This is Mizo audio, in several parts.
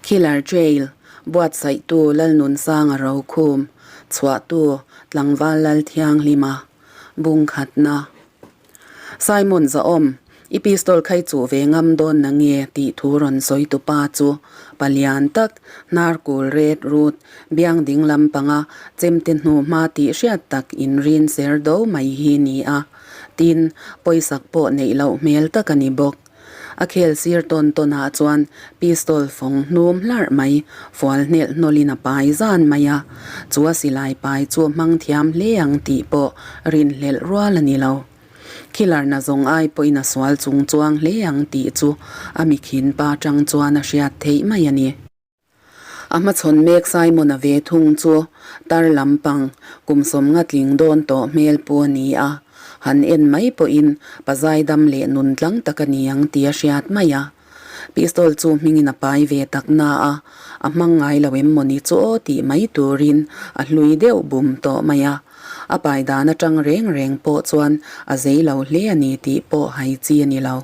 Killer Trail buatsaihtu Lalnunsanga Rokhum, chhuahtu Tlangval Lalthianghlima, Bungkhatna. Simon Zahawm, i pistol khai chuh ve ngam dawn na nge tih thu rawn sawi tu pa chu palian tak hnar kul ret rut biang ding lampanga chemte hnu hma tih hriat tak inrin ser do mai hi ni a. Tin, pawisak pawh neih loh hmel tak a ni bawk. A khel sir tawn tawn ah chuan pistol fawng hnum hlarh mai fual hnelh hnawlin a pai zan mai a, chu a silai pai chu hmang thiam hle ang tih pawh rinhlelh rual a ni lo. Killer na zawng ai pawhin a sual chung chuang hle ang tih chu a mikhin pa tang chuan a hriat theih mai a ni. A hmachhawn mek Simon-a ve thung chu tar lampang kum sawmnga tling dawn tawh hmel pu a ni a, han en mai pawhin pa zaidam leh nun tlang tak a ni ang tih a hriat mai a. Pistol chu hmingin a pai ve tak na a, a hmang ngai lo em mawni chu aw tih mai turin a hlui deuh bum tawh mai a. A pai dan atang reng reng pawh chuan a zei lo hle a ni tih pawh hai chi a ni lo.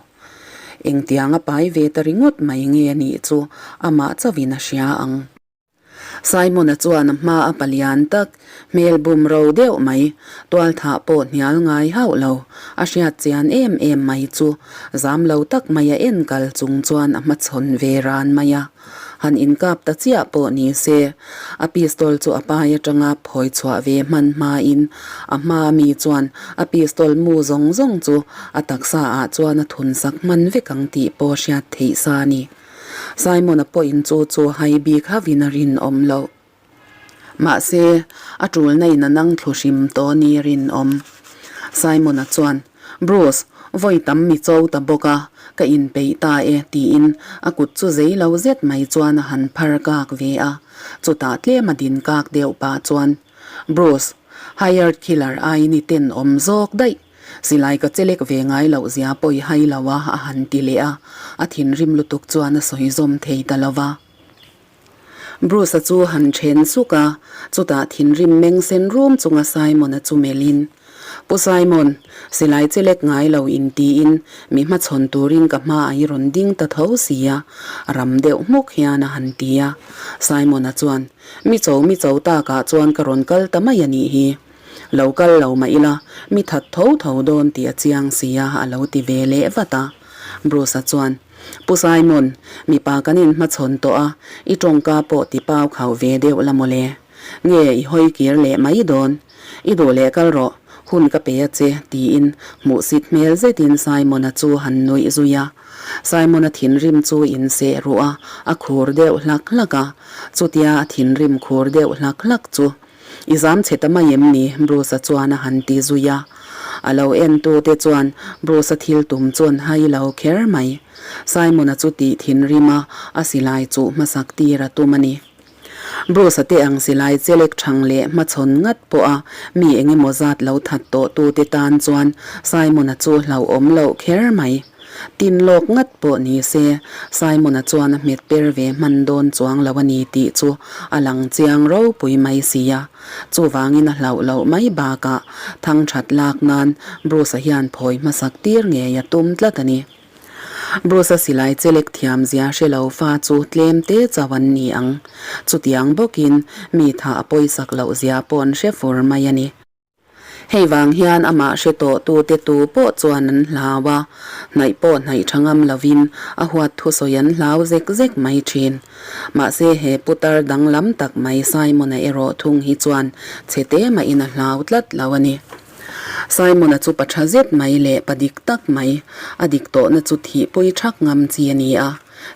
Engtiang a pai ve ta ringawt mai nge a nih chu amah chauhin a hria ang. Simon-a chuan a hma a palian tak, hmel bum ro deuh mai, tualthah pawh hnial ngai hauh lo, a hriat chian em em mai chu zam lo tak mai a en kal chung chuan a hmachhawn ve ran mai a. Han inkap ta chiah pawh ni se, a pistol chu a pai atanga phawi chhuah ve hman hmain a hma mi chuan a pistol mu zawng zawng chu a taksa ah chuan a thun sak hman vek ang tih pawh hriat theih sa a ni. Simon-a pawhin chu chu hai bik hauhin a rinawm loh. Mahse, a tulna in a nang thlu hrim tawh ni rinawm. Simon-a chuan, Bruce, vawi tam mi cho ta bawk a, ka inpeih ta e, tiin a kut chu zei lo zet mai chuan a han phar kak ve a. Chutah tlem a din kak deuh pah chuan, Bruce, hired killer aiin i tenawm zawk daih. Silai ka chelek ve ngai loh zia pawh i hai lo a, a han ti leh a. A thinrim lutuk chuan a sawi zawm thei ta lo va. Bruce-a chu han then suk a, chutah thinrim meng sen rum chunga Simon-a chu melhin, Pu Simon, silai chelek ngai lo in tiin mi hmachhawn turin ka hma a i rawn ding ta tho si a, ram deuh hmuk hian a han ti a. Simon-a chuan, Mi cho mi cho takah chuan ka rawn kal ta mai a nih hi. Lo kal lo mah ila, mi that tho tho dawn tih a chiang si a, a lo ti ve leh vat a. Bruce-a chuan, Pu Simon, mipa kan inhmachhawn tawh a, i tawngka pawh ti pau khauh ve deuh la mawle. Nge i hawi kir leh mai dawn? I duh leh kal rawh, hun ka pe a che, tiin hmuhsit hmel zetin Simon-a chu han nuih zui a. Simon-a thinrim chu inseh ruh a, a khur deuh hlak hlak a. Chutia a thinrim khur deuh hlak hlak chu I zam chhe ta mai em ni? Bruce-a chuan a han ti zui a. A lo entute chuan Bruce-a thil tum chu an hai lo kher mai. Simon-a chu tih thinrim a, a silai chuh hmasak tir a tum a ni. Bruce-a te ang silai chelek thang leh hmachhawn ngat pawha mi eng emaw zat lo that tawhtute tan chuan Simon-a chu hlauhawm loh kher mai. Tin lawk ngat pawh ni se, Simon-a chuan a hmet per ve hman dawn chuang lo a ni tih chu a lang chiang ropui mai si a. Chuvangin a hlauh loh mai bakah thang that lak nan Bruce-a hian phawi hmasak tir ngei a tum tlat a ni. Bruce-a silai chelek thiam zia hre lo fa chu tlem te chauh an ni ang. Chutiang bawkin mi tha a pawisak loh zia pawh an hre fur mai a ni. Hei vang hian amah hre tawh tute tu pawh chuan an hlau a, hnaih pawh hnaih tha ngam lovin a huat thusawi an hlau zek zek mai thin. Mahse he putar danglam tak mai Simon-a erawh thung hi chuan chhe te mahin a hlau tlat lo a ni. Simon-a chu pa tha zet mai leh pa dik tak mai, a dik tawhna chu thihpui thak ngam chi a ni a.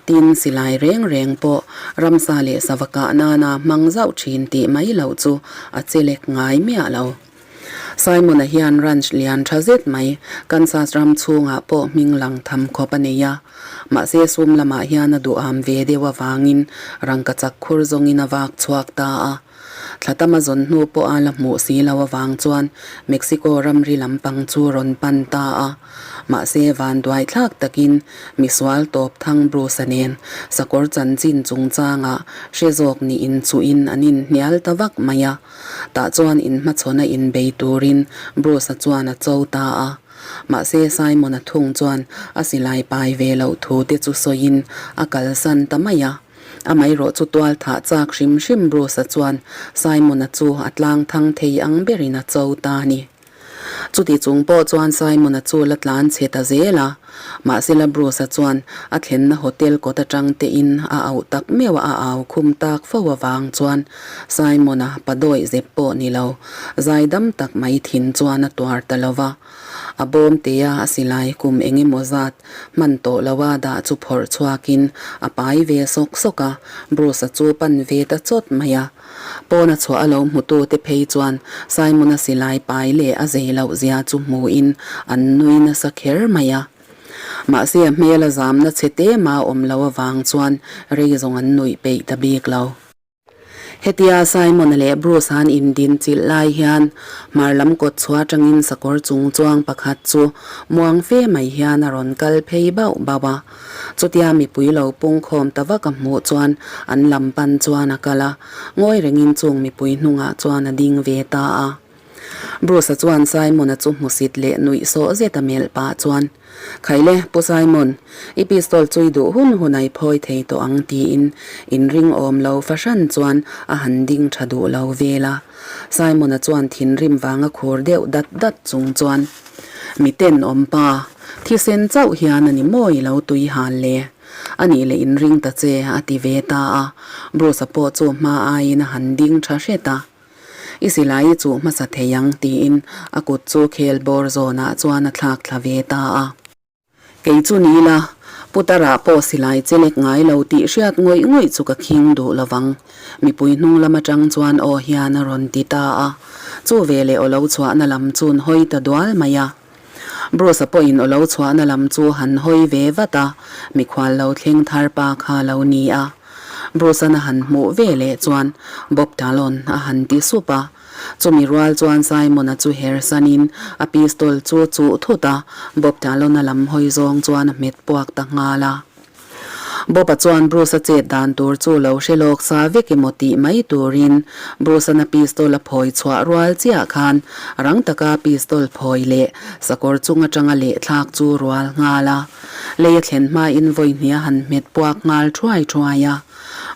Tin, silai reng reng pawh ramsa leh sava kah nana hmang zauh thin tih mai loh chu a chelek ngai miah lo. Simon-a hian ranch lian tha zet mai Kansas ram chhungah pawh hming lang tham khawp a nei a. Mahse sum lamah hian a duham ve deuh avangin rangkachak khur zawngin a vak chhuak ta a. Thla tam a zawn hnu pawh a la hmuh si lo avang chuan Mexico ramri lampang chu rawn pan ta a. Mahse vanduai thlak takin misual tawp thang Bruce-a nen sakawr chanchin chungchangah hre zawk niin chuhin an inhnial ta vak mai a. Tah chuan inhmachhawn a inbei turin Bruce-a chuan a cho ta a. Mahse Simon-a thung chuan a silai pai ve loh thu te chu sawiin a kalsan ta mai a. Amaherawh chu tual thah chak hrim hrim Bruce-a chuan Simon-a chu a tlang thang thei ang berin a cho ta a ni. Chuti chung pawh chuan Simon-a chu la tlan chhe ta zel a, mahsela Bruce-a chuan a thlenna hotel kawt atang tein a auh tak meuh a a au khum tak fo avang chuan Simon-a padawih zep pawh ni lo, zaidam tak mai thin chuan a tuar ta lo va. A bawm tea a silai kum eng emaw zat hman tawh lo a dah chu phawrh chhuakin a pai ve sawk sawk a, Bruce-a chu pan ve ta chawt mai a. Pawna chhuah a lo hmutu te phei chuan Simon-a silai pai leh a zei loh zia chu hmuhin an nui nasa kher mai a. Mahse a hmel a zamna chhe te mah awm lo avang chuan rei zawng an nuih peih ta bik lo. Hetia Simon-a leh Bruce-a an indin chilh lai hian hmar lam kawt chhuah atangin sakawr chung chuang pakhat chu muang fe mai hian a rawn kal phei bauh bauh a. Chutia mipui lo pungkhawm ta vak a hmuh chuan an lam pan chuan a kal a, ngawi rengin chung mipui hnungah chuan a ding ve ta a. Bruce-a chuan Simon-a chu hmusit leh nuih sawh zet a melh pah chuan, Khaile, Pu Simon, i pistol chu i duh hun hun a i phawi thei tawh ang tiin inring awm lo fahran chuan a han ding tha duh lo vel a. Simon-a chuan thinrim vanga khur deuh dat dat chung chuan, Mi tenawm pa, thisen chauh hian a ni mawi lo tui hal le. A nih leh inring ta che, a ti ve ta a. Bruce-a pawh chu hma aiin a han ding tha hret a. I silai i chuh hmasa thei ang, tiin a kut chu khel bawr zawnah chuan a thlak thla ve ta a. Kei chu ni la, Putara pawh silai che lek ngai lo tih hriat ngawih ngawih chu ka khing duh lo vang. Mipui hnung lam atang chuan aw hian a rawn ti ta a. Chu veleh aw lo chhuahna lam chu'n hawi ta dual mai a. Bruce-a pawhin aw lo chhuahna lam chu han hawi ve vat a, mikhual lo thleng thar pa kha lo ni a. Bruce-a'n a han hmuh ve leh chuan Bob Talon a han ti sup a. Chumi rual chuan Simon-a chu her sanin a pistol chu chuh thut a, Bob Talon-a lam hawi zawng chuan a hmet puak ta nghal a. Bob-a chuan Bruce-a chet dan tur chu lo hre lawk sa vek emaw tih mai turin Bruce-a'n a pistol a phawi chhuah rual chiah khan rang taka pistol phawi leh sakawr chung atanga lehthlak chu rual nghal a. Lei a thlen hmain vawi hnih a han hmet puak nghal thuai thuai a,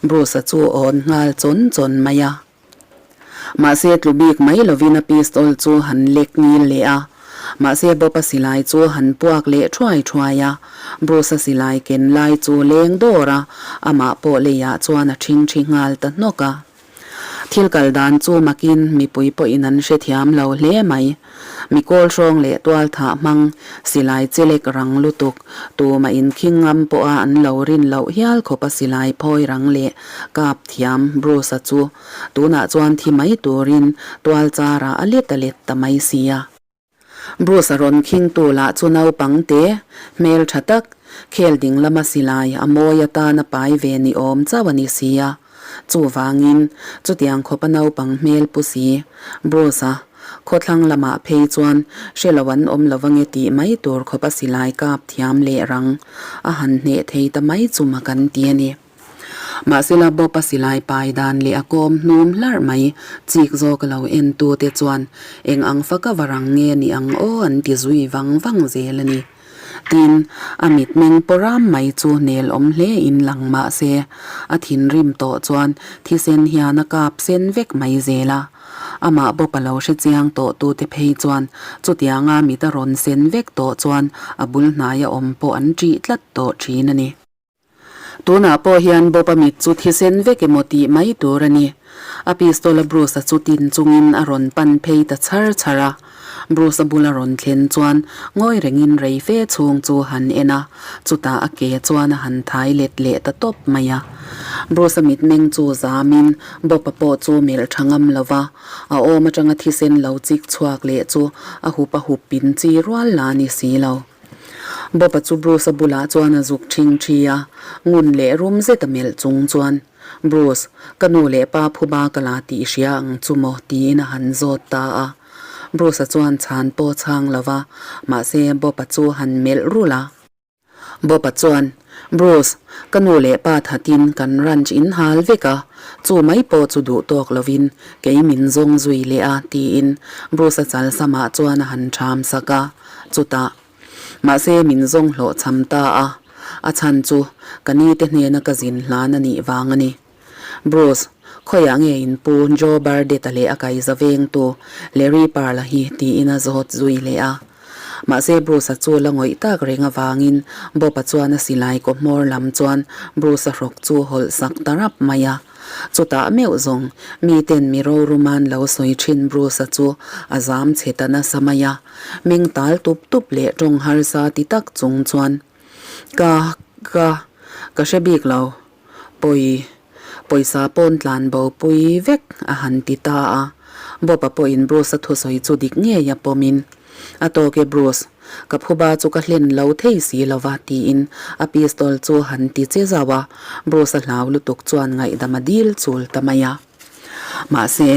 Bruce-a chu awn nghal chawn chawn mai a. Mahse tlu bik mai lovin a pistol chu han lek ngil leh a. Mahse Bob-a silai chu han puak leh thuai thuai a. Bruce-a silai ken lai chu leng dawr a, amah pawh leiah chuan a ṭhingṭhi nghal ta hnawk a. Thil kal dan chu makin mipui pawhin an hrethiam lo hle mai. Mi kawl hrawng leh tual thah hmang, silai chelek rang lutuk, tumah inkhing ngam pawha an lo rin loh hial khawpa silai phawi rang leh kap thiam Bruce-a chu tunah chuan thi mai turin tual charah a let a let ta mai sia. Bruce-a rawn khingtu lah chu naupang te, hmel tha tak, khel ding lama silai a mawi atana pai ve ni awm chauh a ni sia. Chuvangin, chutiang khawpa naupang hmel pu si, Bruce-a, khawthlang lamah phei chuan hre lo an awm lo ange tih mai tur khawpa silai kap thiam leh rang a han hneh thei ta mai chu mak an ti a ni. Mahsela Bob-a silai pai dan leh a kawm hnum hlarh mai chik zawk lo en tute chuan eng ang faka va rang nge ni ang aw an ti zui vang vang zel a ni. Tin, a mitmeng pawram mai chu nel awm hle in lang mah se, a thinrim tawh chuan thisen hian a kap sen vek mai zel a. Amah bawp a lo hre chiang tawh tute phei chuan chutianga mit a rawn sen vek tawh chuan a bul hnaia awm pawh an ṭih tlat tawh ṭhin a ni. Tunah pawh hian Bob-a mit chu thisen vek emaw tih mai tur a ni. A pistol-a Bruce-a chu tin chungin a rawn pan phei ta chhar chhar a. Bruce-a bula rawn thlen chuan ngawi rengin rei fe chhung chu han en a, chutah a ke chuan a han thai let leh ta tawp mai a. Bruce-a mitmeng chu zamin Bob-a pawh chu melh tha ngam lo va, a awm atanga thisen lo chik chhuak leh chu a hup a hup pin chi rual la ni si lo. Bob-a chu Bruce-a bulah chuan a zuk ṭhing ṭhi a, ngun leh rum zet a melh chung chuan, Bruce, ka nu leh pa phuba ka la tih hria ang chu maw? tiin a han zawt ta a. Bruce-a chuan chhan pawh chhang lo va, mahse Bob-a chu han melh rulh a. Bob-a chuan, Bruce, ka nu leh pa thatin kan ranch in hal vek a, chu mai pawh chu duh tawk lovin kei min zawng zui leh a, tiin Bruce-a chal samah chuan a han ṭham sak a. Chutah, mahse min zawng hlawhchham ta a. A chhan chu ka ni te hnena ka zin hlan a nih vang a ni. Bruce, khawiah nge in pu Joe Burdett-a leh a kaiza vengtu Larry Pearl-a hi tiin a zawt zui leh a. Mahse Bruce-a chu la ngawih tak reng avangin Bob-a chuan a silai kaw hmawr lam chuan Bruce-a hrawk chu hawlh sak ta rap mai a. Chutah meuh zawng miten mi roruman lo sawi thin Bruce-a chu a zam chhe ta nasa mai a. Meng tal tup tup leh tawng harsa ti tak chung chuan, Ka, ka, ka hre bik lo. Pawi, pawisa pawn tlan bo pui vek a han ti ta a. Bob-a pawhin Bruce-a thusawi chu dik ngei a pawmin, A tawk e Bruce, ka phuba chu ka hlen lo thei si lo va tiin a pistol chu han ti che zauh a, Bruce-a hlau lutuk chuan ngaihdam a dil chul ta mai a. Mahse,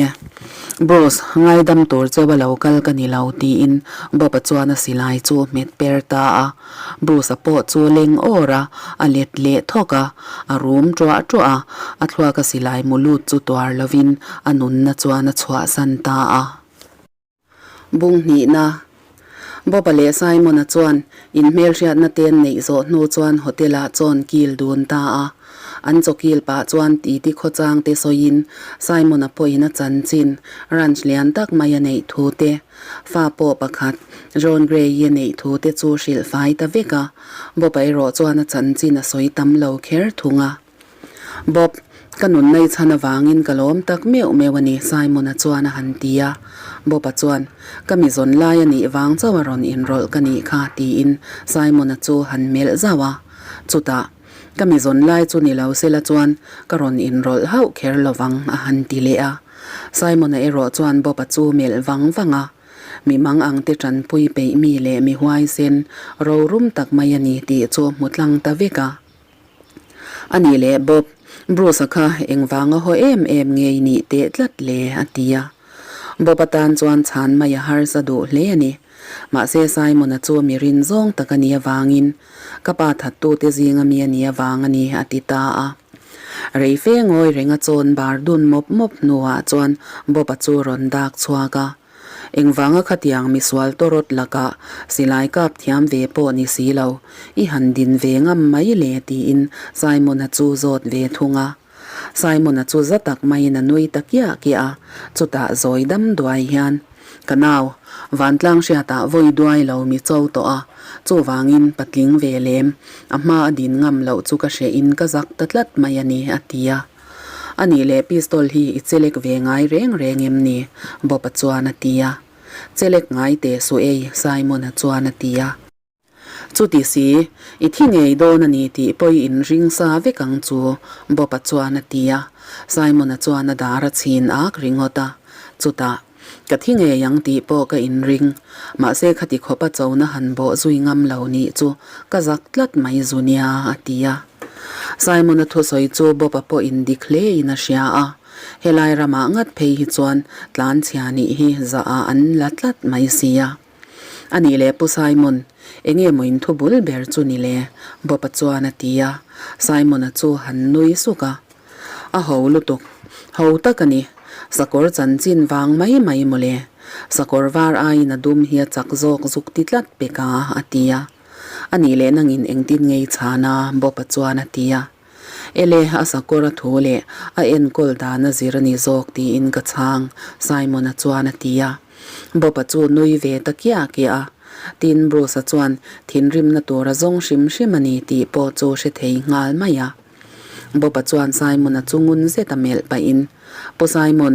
Bruce, ngaidam tur cheu a lo kal ka ni lo, tiin Bob-a chuan a silai chu hmet per ta a. Bruce-a pawh chu leng awr a, a let leh thawk a, a rum tuah tuah a, a thluaka silai mu lut chu tuar lovin a nunna chuan a chhuahsan ta a. Bung hnihna, Bob-a leh Simon-a chuan inhmelhriatna te an neih zawh hnu chuan hotel-ah chawn kil dun ta a. An chaw kil pah chuan titi khawchang te sawiin Simon-a pawhin a chanchin ranch lian tak mai a neih thu te, fa pawh pakhat John Gray-i a neih thu te chu hrilh fai ta vek a. Bob-a erawh chuan a chanchin a sawi tam lo kher thung a. Bob, ka nun nei chhan avangin ka lawm tak meuh meuh a ni, Simon-a chuan a han ti a. Bob-a chuan, Ka mi zawn lai a nih vang chauh a rawn inrawlh ka nih kha, tiin Simon-a chu han melh zauh a. Chutah, Ka mi zawn lai chu ni lo sela chuan ka rawn inrawlh hauh kher lo vang, a han ti leh a. Simon-a erawh chuan Bob-a chu melh vang vang a. Mi mang ang te tanpui peih mi leh mi huaisen rorum tak mai a ni tih chu hmu tlang ta vek a. A nih leh Bob, Bruce-a kha engvanga haw em em ngei nih teh tlat le a ti a. Bob atan chuan chhan mai a harsa duh hle a ni. Mahse Simon-a chu mi rin zawng tak a nih avangin ka pa thattute zinga mi a nih avang a ni a ti ta a. Rei fe ngawi renga chawn bar dun mawp mawp hnuah chuan Bob-a chu rawn dak chhuak a. Engvanga khatiang misual tawrawt lakah silai kap thiam ve pawh ni si lo, i han din ve ngam mai le tiin Simon-a chu zawt ve thung a. Simon-a chu za tak maiin a nui ta kiah kiah a, chutah zawi dam duai hian, Ka nau, vantlang hriatah vawi duai lo mi cho tawh a, chuvangin patling ve lem, a hma a din ngam loh chu ka hrehin ka zak ta tlat mai a ni, a ti a. A nih leh pistol hi i chelek ve ngai reng reng em ni? Bob-a chuan a ti a. Chelek ngai teh suh ei, Simon-a chuan a ti a. Chuti si, i thi ngei dawn a ni tih pawh i inring sa vek ang chu, Bob-a chuan a ti a. Simon-a chuan a dar a chhin ak ringawt a. Chutah, Ka thi ngei ang tih pawh ka inring. Mahse khati khawpa chona han bawh zui ngam lo nih chu ka zak tlat mai zu nia, a ti a. Simon-a thusawi chu Bob-a pawh indik hle in a hria a. Helai ramah ngat phei hi chuan tlanchhia nih hi zah ah an la tlat mai si a. A nih leh Pu Simon, enge maw in thu bul ber chu ni le? Bob-a chuan a ti a. Simon-a chu han nui suk a. A ho lutuk. Ho tak a ni. Sakawr chanchin vang mai mai mawle. Sakawr var aiin a dum hi a chak zawk zuk ti tlat pek a, a ti a. A nih leh nangin engtin ngei chhan a, Bob-a chuan a ti a. Ele, a sakawr a thu leh a enkawl dan a zir a ni zawk tiin ka chhang, Simon-a chuan a ti a. Bob-a chu nui ve ta kiah kiah a. Tin, Bruce-a chuan thinrimna tur a zawng hrim hrim a ni tih pawh chu hre thei nghal mai a. Bob-a chuan Simon-a chu ngun zet a melh pahin, Pu Simon,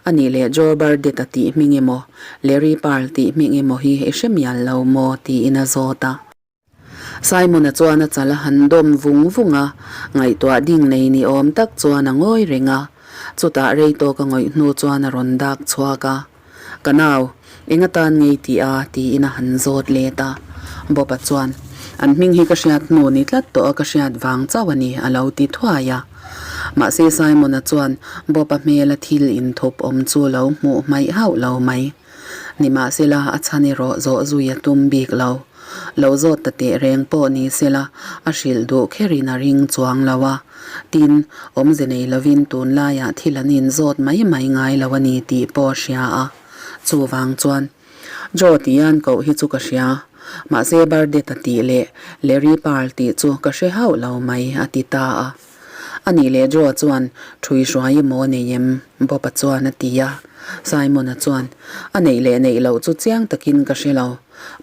a nih leh Joe Burdett-a tih hming emaw, Larry Pearl tih hming emaw hi i hre mial lo maw? tiin a zawt a. Simon-a chuan a chal a han dawm vung vung a, ngaihtuah ding nei ni awm tak chuan a ngawi reng a. Chutah rei tawk a ngawih hnu chuan a rawn dak chhuak a. Ka nau, eng atan ngei tih a? tiin a han zawt let a. Bob-a chuan, An hming hi ka hriat hnu ni tlat tawh a ka hriat vang chauh a ni, a lo ti thuai a. Mahse Simon-a chuan Bob-a hmela thil inthup awm chu lo hmuh hmaih hauh lo mai. Nimahsela a chhan erawh zawh zui a tum bik lo. Lo zawt ta teh reng pawh ni sela a hrilh duh kherin a ring chuang lo a. Tin, awmze nei lovin tunlaiah thil an inzawt mai mai ngai lo a ni tih pawh a hria a. Chuvang chuan, Joe tian koh hi chu ka hria. Mahse Burdett-a tih leh Larry Pearl tih chu ka hre hauh lo mai, a ti ta a. A nih leh Joe-a chuan ṭhui hruai i maw nei em? Bob-a chuan a ti a. Simon-a chuan, A neih leh neih loh chu chiang takin ka hre lo.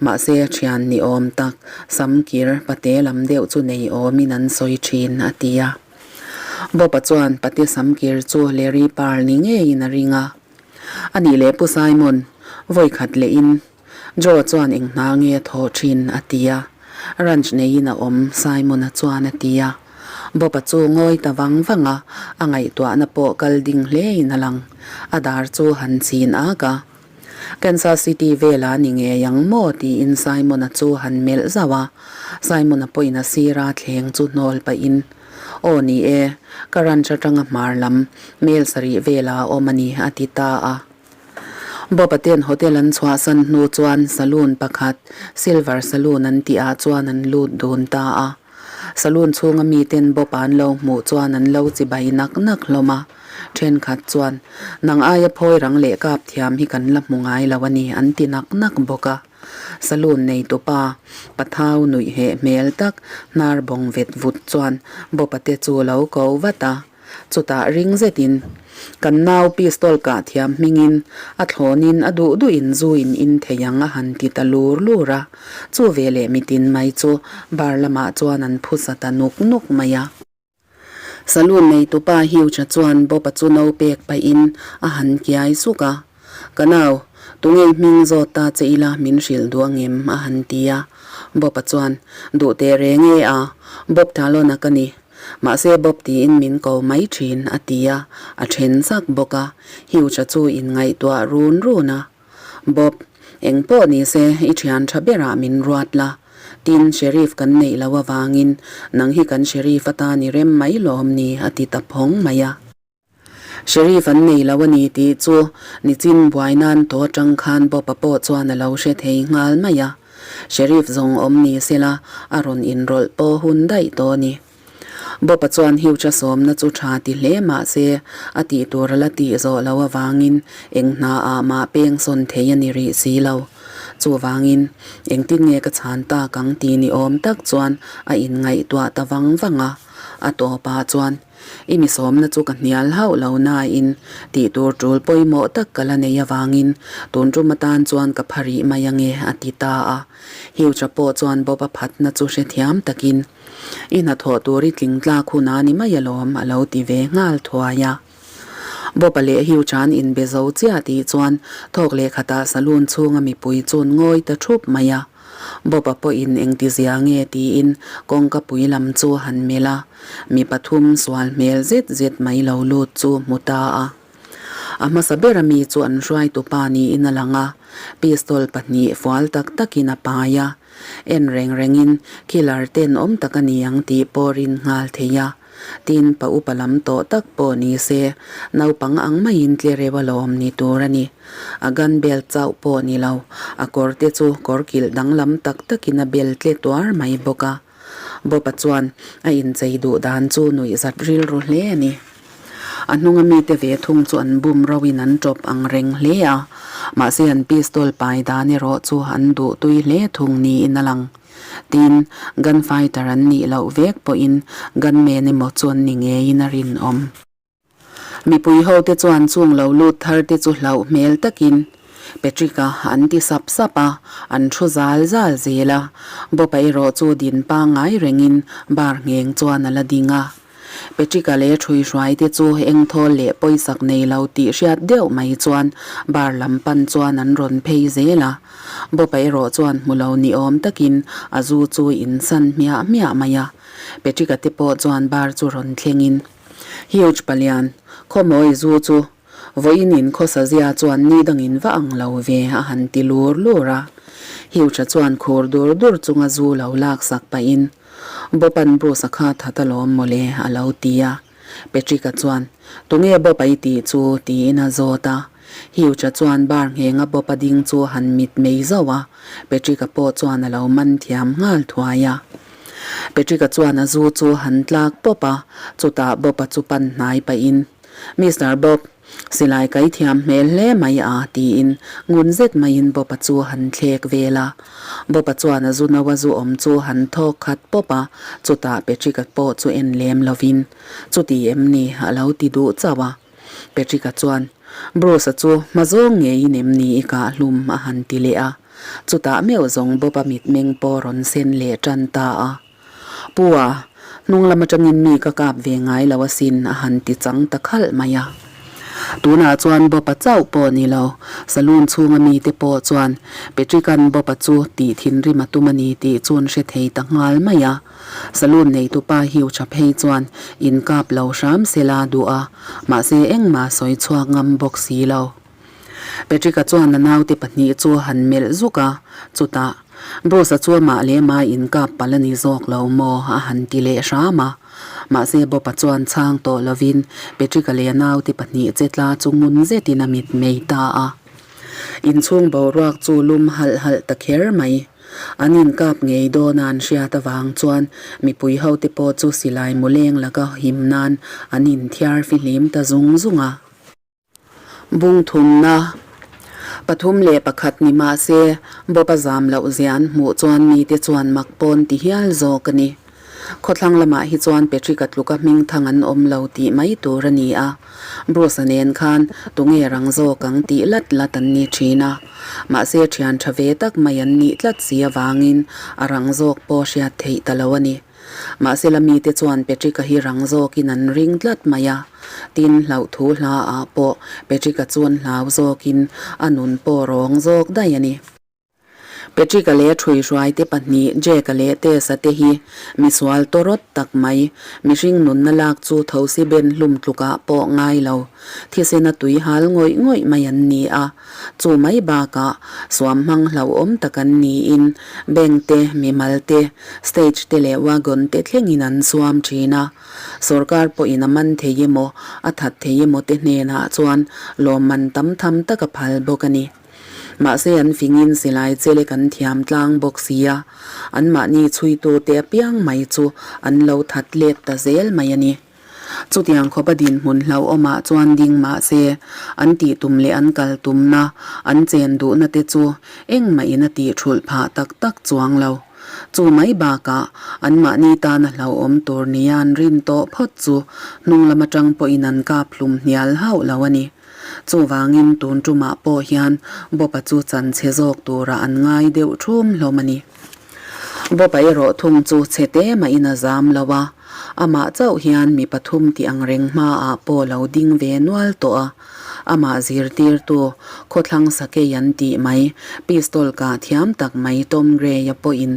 Mahse ṭhian ni awm tak, sam kir pate lam deuh chu nei awmin an sawi ṭhin, a ti a. Bob-a chuan pate sam kir chu Larry Pearl ni ngeiin a ring a. A nih leh Pu Simon, vawi khat lehin Joe chuan eng hna nge a thawh thin a ti a, ranch neiin a awm Simon-a chuan a ti a. Bob-a chu ngawi ta vang vang a, a ngaihtuahna pawh kal ding hlein a lang. A dar chu han chhin ak a. Kansas City velah ni ngei ang maw tiin Simon-a chu han melh zauh a. Simon-a pawhin a sira thleng chu hnawl pahin, Aw ni e, ka ranch atanga hmar lam mel sarih velah a awm a ni a ti ta a. Bob-a ten hotel an chhuahsan hnu chuan saloon pakhat, Silver Saloon an tih ah chuan an lut dun ta a. Saloon chhunga miten Bob-a an lo hmuh chuan an lo chibai nak nak hlawm a. Thenkhat chuan, Nang aia phawi rang leh kap thiam hi kan la hmu ngai lo a ni an ti nak nak bawk a. Saloon neitupa, Pathau nuih heh hmel tak, hnar bawng vet vut chuan Bob-a te chu lo ko vat a. Chutah ring zetin, Kan nau pistol kah thiam hmingin a thlawnin a duh duhin zu in in thei ang a han ti ta lur lur a. Chu veleh mitin mai chu bar lamah chuan an phusa ta nuk nuk mai a. Saloon neitupa Hugh-a chuan Bob-a chu no pek pahin a han kiai suk a. Ka nau, tunge i hming zawt ta che ila min hrilh duh angem? a han ti a. Bob-a chuan, Duh teh reng e a, Bob Talon-a ka ni. Mahse Bob tiin min ko mai thin, a ti a, a then zak bawk a. Hugh-a chu inngaihtuah run run a. Bob, eng pawh ni se i thian tha berah min ruat la. Tin, Sheriff kan neih loh avangin nang hi kan Sheriff atan i rem mai lawm ni, a ti ta phawng mai a. Sheriff an nei lo a ni tih chu nichin buai nan tawh atang khan Bob-a pawh chuan a lo hre thei nghal mai a. Sheriff zawng awm ni sela a rawn inrawlh pawh hun daih tawh a ni. Bob-a chuan Hugh-a sawmna chu tha ti hle mah se a tih tur a la tih zawh loh avangin eng hna ah mah peng sawn thei a ni rih si lo. Chuvangin engtin nge ka chhan tak ang ti ni awm tak chuan a inngaihtuah ta vang vang a. A tawpah chuan I mi sawmna chu ka hnial hauh lo nain tih tur tul pawimawh tak ka la nei avangin tun tum atan chuan ka pha rih mai ange a ti ta a. Hugh-a pawh chuan Bob-a phatna chu hrethiam takin I hnathawh tur i tling tlak hun a ni mai alawm a lo ti ve nghal thuai a. Bob-a leh Hugh-a an inbe zo chiah tih chuan thawk leh khatah saloon chhunga mipui chun ngawi ta thup mai a. Bob-a pawhin engtizia nge tiin kawngka pui lam chu han melh a, mi pathum sual hmel zet zet mai lo lut chu hmu ta a. A hmasa bera mi chu an hruaitupa niin a lang a, pistol pahnih fual tak takin a pai a, en reng rengin killer ten awm tak a ni ang tih pawh rin nghal thei a. Tin, pa upa lam tawh tak pawh ni se, naupang ang maiin tle reuh alawm ni tur a ni. A gun belt chauh pawh ni lo, a kawr te chu kawr kilh danglam tak takin a bel tle tuar mai bawk a. Bob-a chuan a inchei duh dan chu nuihzat rilru hle a ni. A hnunga mite ve thung chu an bum roin an tawp ang reng hle a, mahse an pistol pai dan erawh chu an duh tui hle thung niin a lang. Tin, gun fighter an nih loh vek pawhin gunman emaw chu an ni ngeiin a rinawm. Mipui hote chuan chung lo lut thar te chu hlauh hmel takin Patrick-a an ti sap sap a, an thu zal zal zel a. Bob-a erawh chu din pangngai rengin bar ngheng chuan a la ding a. Patrick-a leh ṭhuihruai te chu engthawl leh pawisak nei lo tih hriat deuh mai chuan bar lam pan chuan an rawn phei zel a. Bob-a erawh chuan hmu lo ni awm takin a zu chu insan hmiah hmiah mai a. Patrick-a te pawh chuan bar chu rawn thlengin, Huge palian, khawmawi zu chu vawiin in khawsa zia chuan ni dangin va ang lo ve a han ti lur lur a. Huge-a chuan khur dur dur chunga zu lo laksak pahin, Bob-a'n Bruce-a kha that alawm mawle a lo ti a. Patrick-a chuan, Tunge Bob-a i tih chu? tiin a zawt a. Hugh-a chuan bar nghenga Bob-a ding chu a han mit mei zauh a, Patrick-a pawh chuan a lo man thiam nghal thuai a. Patrick-a chuan a zu chu a han tlak pawp a, chutah Bob-a chu pan hnai pahin, Mister Bob! Silai kai thiam hmel hle mai a tiin ngun zet maiin Bob-a chu han thlek vel a. Bob-a chuan a zu no a zu awm chu han thawk khat pawp a, chutah Patrick-a pawh chu en lem lovin, Chuti em ni? a lo ti duh chauh a. Patrick-a chuan, Bruce-a chu hma zawng ngeiin em ni i kah hlum? a han ti leh a. Chutah meuh zawng Bob-a mitmeng pawh rawn sen leh tan ta a. Pu a, hnung lam atangin mi ka kap ve ngai lo asin a han ti chang ta khalh mai a. Tunah chuan Bob-a chauh pawh ni lo, saloon chhunga mite pawh chuan Patrick-a'n Bob-a chu tih thinrim a tum a ni tih chu an hre thei ta nghal mai a. Saloon neitupa Hugh-a phei chuan inkap lo hram sela duh a, mahse engmah sawi chhuak ngam bawk si lo. Patrick-a chuan a naute pahnih chu a han melh zuk a, chutah, Bruce-a chu amah leh amah inkap palh a ni zawk lo maw? a han ti leh hram a. Mahse Bob-a chuan chhang tawh lovin Patrick-a leh a naute pahnih che tla chu ngun zetin a mit mei ta a. Inchhung boruak chu lum halh halh ta kher mai. An inkap ngei dawn a an hriat avang chuan mipui hote pawh chu silai mu leng laka him nan an inthiar fihlim ta zung zung a. Bung thumna 31 ni mah se, Bob-a zam loh zia an hmuh chuan mite chuan mak pawn ti hial zawk a ni. Khawthlang lamah hi chuan Patrick-a tluka hming thang an awm lo tih mai tur a ni a, Bruce-a nen khan tunge rang zawk ang tih lat lat an ni thin a. Mahse thian tha ve tak mai an nih tlat si avangin a rang zawk pawh hriat theih ta lo a ni. Mahse la mite chuan Patrick-a hi rang zawkin an ring tlat mai a, tin hlauh thu hla ah pawh Patrick-a chuan hlau zawkin a nun pawh rawng zawk daih a ni. Patrick-a leh ṭhuihruaite pahnih Jake-a leh Tess-a te hi misual tawrawt tak mai, mihring nunna lak chu thosi ben hlum tlukah pawh ngai lo, thisena tui hal ngawih ngawih mai an ni a. Chu mai bakah suam hmang hlauhawm tak an niin bank te, mimal te, stage te leh wagon te thlengin an suam thin a. Sorkar pawhin a man thei emaw, a that thei emaw te hnenah chuan lawmman tam tham tak a phal bawk a ni. Mahse an fingin silai chele kan thiam tlang bawk si a, anmahni chhuitute apiang mai chu an lo that let ta zel mai a ni. Chutiang khawpa dinhmun hlauhawmah chuan ding mah se, an tih tum leh an kal tumna, an chen duhna te chu engmahin a tih thulh phah tak tak chuang lo. Chu mai bakah, anmahni tana hlauhawm tur nia an rin tawh phawt chu hnung lam atang pawhin an kap hlum hnial hauh lo a ni. Chuvangin tun tumah pawh hian Bob-a chu chanchhe zawk turah an ngai deuh thum hlawm a ni. Bob-a erawh thung chu chhe te mahin a zam lo a, amah chauh hian mi pathum tih ang reng hmaah pawh lo ding ve nual tawh a, amah zirtirtu khawthlang sakei an tih mai pistol kah thiam tak mai Tom Gray-a pawhin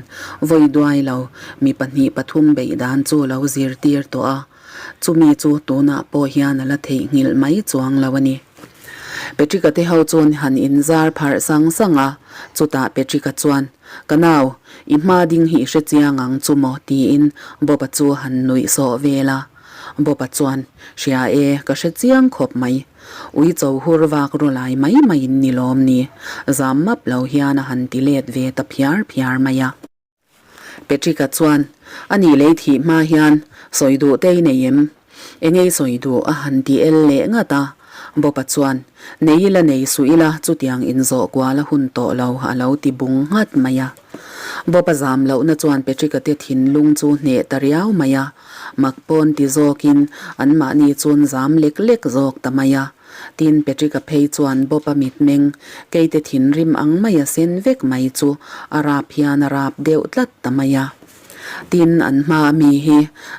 vawi duai lo mi pahnih pathum beih dan chu lo zirtir tawh a, chumi chu tunah pawh hian a la theihnghilh mai chuang lo a ni. Patrick-a te ho chuan han inzar pharh sang sang a, chutah Patrick-a chuan, Ka nau, i hma ding hi i hre chiang ang chu maw? tiin Bob-a chu han nuih sawh vel a. Bob-a chuan, Hria e, ka hre chiang khawp mai. Ui cho hur vak ru lai mai maiin ni lawm ni, zam map lo hian a han ti let ve ta phiar phiar mai a. Patrick-a chuan, A nih lei thih hma hian sawi duh te i nei em? Engei sawi duh a han ti el leh ngat a. Bob-a chuan, Nei ila nei suh ila chutiang inzawh kual a hun tawh lo a lo ti bung nghat mai a. Bob-a zam lohna chuan Patrick-a te thinlung chu hneh ta riau mai a. Mak pawn ti zawkin anmahni chuan zam lek lek zawk ta mai a. Tin, Patrick-a phei chuan Bob-a mitmeng, keite thinrim ang maia sen vek mai chu a rap hian a rap deuh tlat ta mai a. Tin, an hmaa mi hi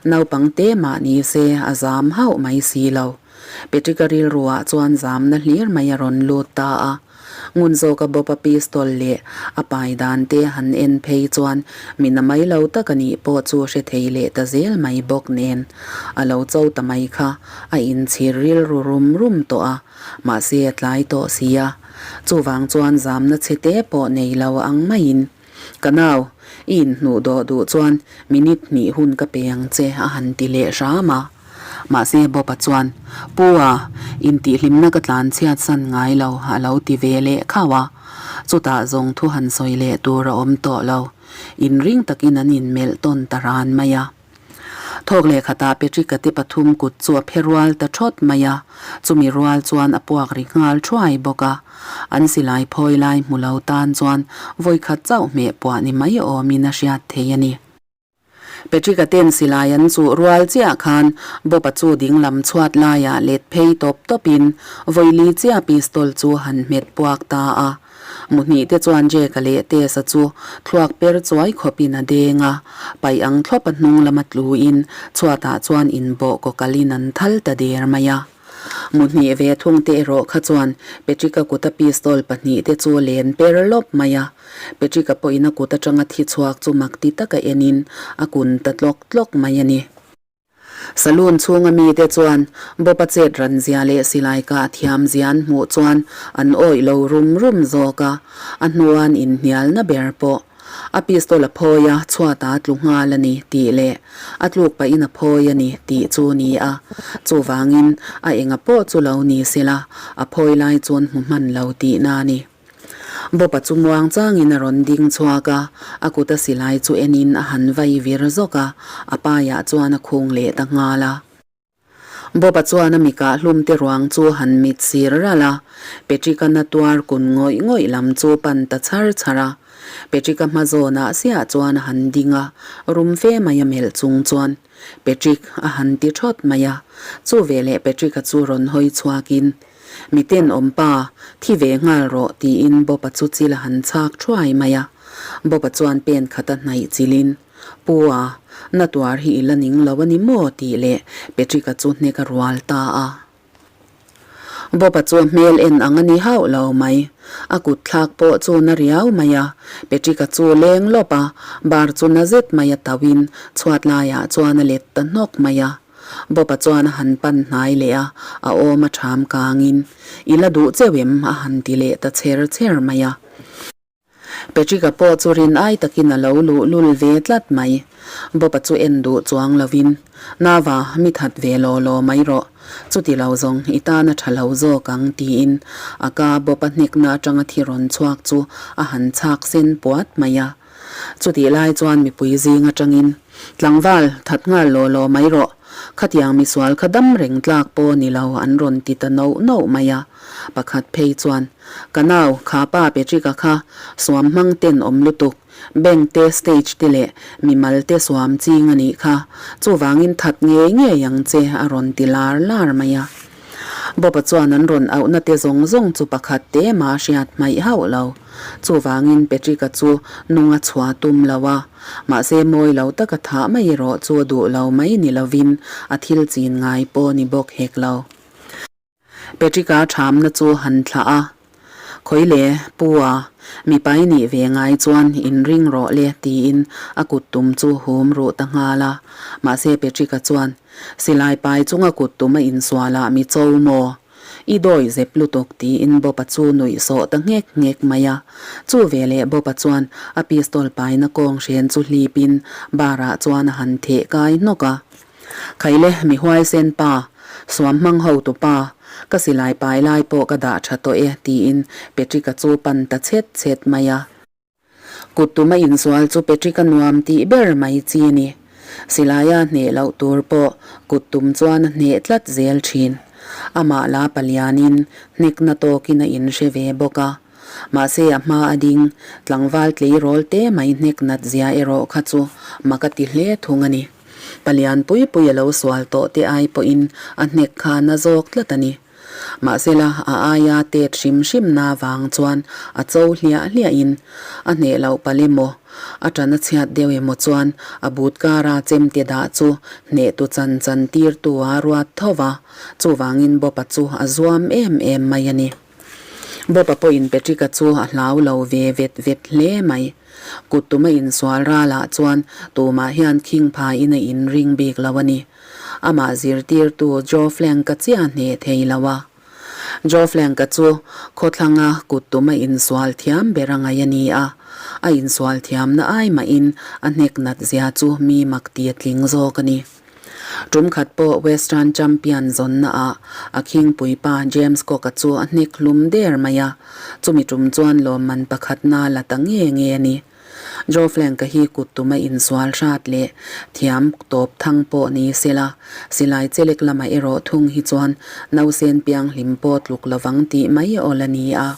naupang te mah ni se a zam hauh mai si lo. Patrick-a rilruah chuan zamna hlir mai a rawn lut ta a. Ngun zawka Bob-a pistol leh a pai dan te han en phei chuan mi na mai lo tak a nih pawh chu hre thei leh ta zel mai bawk nen a lo cho ta mai kha a inchhir rilru rum rum tawh a, mahse a tlai tawh si a. Chuvang chuan zamna chhe te pawh nei lo ang maiin, Ka nau, i inhnuh dawh duh chuan minute hnih hun ka pe ang che a han ti leh hram a. Mahse Bob-a chuan, Pu a, intihhlimna ka tlan chhiat san ngai lo a lo ti ve leh khauh a. Chutah zawng thu han sawi leh tur a awm tawh lo. Inring takin an inmelh tawn ta ran mai a. Thawk leh khatah Patrick-a te pathum kut chu a phe rual ta thawt mai a, chumi rual chuan a puak ri nghal thuai bawk a. An silai phawi lai hmu lo tan chuan vawikhat chauh hmeh puah ni mai awmin a hriat thei a ni. Patrick-a ten silai an chuh rual chiah khan Bob-a chu dinglam chhuat laiah let phei tawp tawpin vawili chiah pistol chu han hmet puak ta a. Muhnih te chuan Jake-a leh Tess-a chu thluak per chuai khawpin a deng a, paih ang thlawp a hnung lama tluin chhuatah chuan inbawh kawkalin an thal ta der mai a. Muhnih ve thung te erawh kha chuan Patrick-a kuta pistol pahnihte chu len per lawp mai a. Patrick-a pawhin a kut atanga thi chhuak chu mak ti taka enin a kun ta tlawk tlawk mai a ni. Saloon chhunga mite chuan Bob-a chet ran zia leh silai kah thiam zia an hmuh chuan an awih lo rum rum zawk a, a hnuan inhnialna ber pawh a pistol a phawi a, chhuat a tlu nghal a ni tih leh a tluk pahin a phawi a ni tih chu ni a, chuvangin a enga pawh chu lo ni sela a phawi lai chuan hmu hman lo tihna a ni. Bob-a chu muang changin a rawn ding chhuak a, a kut a silai chu enin a han vai vir zawk a, a paiah chuan a khung leh ta nghal a. Bob-a chuan a mikah hlum te ruang chu han mit sir ralh a, Patrick-a na tuar kun ngawih ngawih lam chu pan ta chhar chhar a. Patrick-a hma zawnah siah chuan a han ding a, rum fe mai a melh chung chuan, Patrick, a han ti thawt mai a. Chu veleh Patrick-a chu rawn hawi chhuakin, Miten awm pa, thi ve nghal rawh, tiin Bob-a chu chil a han chhak thuai mai a. Bob-a chuan pen khat a hnaih chilin, Pu a, na tuar hi i la ning lo a ni maw? tih leh Patrick-a chu hnek a rual ta a. Bob-a chu a hmel en ang a ni hauh lo mai. A kut thlak pawh chu na riau mai a. Patrick-a chu leng lawp a, bar chu na zet mai a tauhin chhuat laiah chuan a let ta hnawk mai a. Bob-a chuan a han pan hnai leh a, a awm a ṭham kangin, I la duh cheu em? a han ti leh ta chher chher mai a. Patrick-a pawh chu rin ai takin a lo luh lul ve tlat mai. Bob-a chu en duh chuang lovin, Nava, mi that ve law law mai rawh. Chuti lo zawng, i tan a ṭha lo zawk ang, tiin a ka Bob-a hnekna aṭanga thi rawn chhuak chu a han chhak sen puat mai a. Chutih lai chuan mipui zing atangin, Tlangval, that nghal law law mai rawh. Khatiang misual kha dam reng tlak pawh ni lo an rawn ti ta noh noh mai a. Pakhat phei chuan, Ka nau, kha pa Patrick-a kha suam hmang ten awm lutuk, bank te, stage te leh mimal te suam ching a nih kha. Chuvangin that ngei ngei ang che a rawn ti lar lar mai a. Bob-a chuan an rawn auhna te zawng zawng chu pakhat te mah a hriat hmaih hauh lo. Chuvangin Patrick-a chu nung a chhuah tum lo a, mahse mawi lo taka thah mai erawh chu a duh lo mai ni lovin a thil chin ngai pawh ni bawk hek lo. Patrick-a thamna chu han thlah a, Khawi le, Pu a, mipa i nih ve ngai chuan inring rawh le tiin a kut tum chu hum ruh ta nghal a. Mahse Patrick-a chuan, Silai pai chunga kut tum a insual ah mi cho maw? I dawi zep lutuk tiin Bob-a chu nuih sawh ta nghek nghek mai a. Chu veleh Bob-a chuan a pistol paina kawng hren chu hlipin bar-ah chuan a han theh kai hnawk a. Khaile mi huaisen pa, suam hmang hotu pa, ka silai pai lai pawh ka dah tha tawh e tiin Patrick-a chu pan ta chhet chhet mai a. Kut tuma insual chu Patrick-a nuam tih ber mai chi a ni. Silaia hneh loh tur pawh kut tum chuan a hneh tlat zel thin. Amah la palianin hnekna tawkin a inhre ve bawk a. Mahse a hma a ding, tlangval tleirawl te mai hnek nat zia erawh kha chu mak a ti hle thung a ni. Palian pui pui a lo sual tawh te ai pawhin a hnek kha na zawk tlat a ni. Mahsela a aia tet hrim hrim na vang chuan a cho hliah hliahin a hneh loh palh emaw, a tan a chhiat deuh emaw chuan a but kara chemte dah chu hnehtu chan chan tirtu a ruat tho va, chuvangin Bob-a chu a zuam em em mai a ni. Bob-a pawhin Patrick-a chu a hlau lo ve vet vet hle mai. Kut tuma insual ralah chuan tumah hian khing phaiin a inring bik lo a ni. Amah zirtirtu Joe Flank-a chiah hneh thei lo a. Joe Flank-a chu khawthlanga kut tuma insual thiam ber a ngaih a ni a. A insual thiamna ai mahin a hnek nat zia chu mi mak ti a tling zawk a ni. Tum khat pawh Western Champion zawnna ah a khingpui pa James Cook-a chu a hnek hlum der mai a, chumi tum chuan lawmman pakhatna la ta nge nge a ni. Joe Flank-a hi kut tuma insual hrat leh thiam tawp thang pawh ni sela, silai chelek lamah erawh thung hi chuan nausen pianghlim pawh tluk lovang tih mai awl a ni a.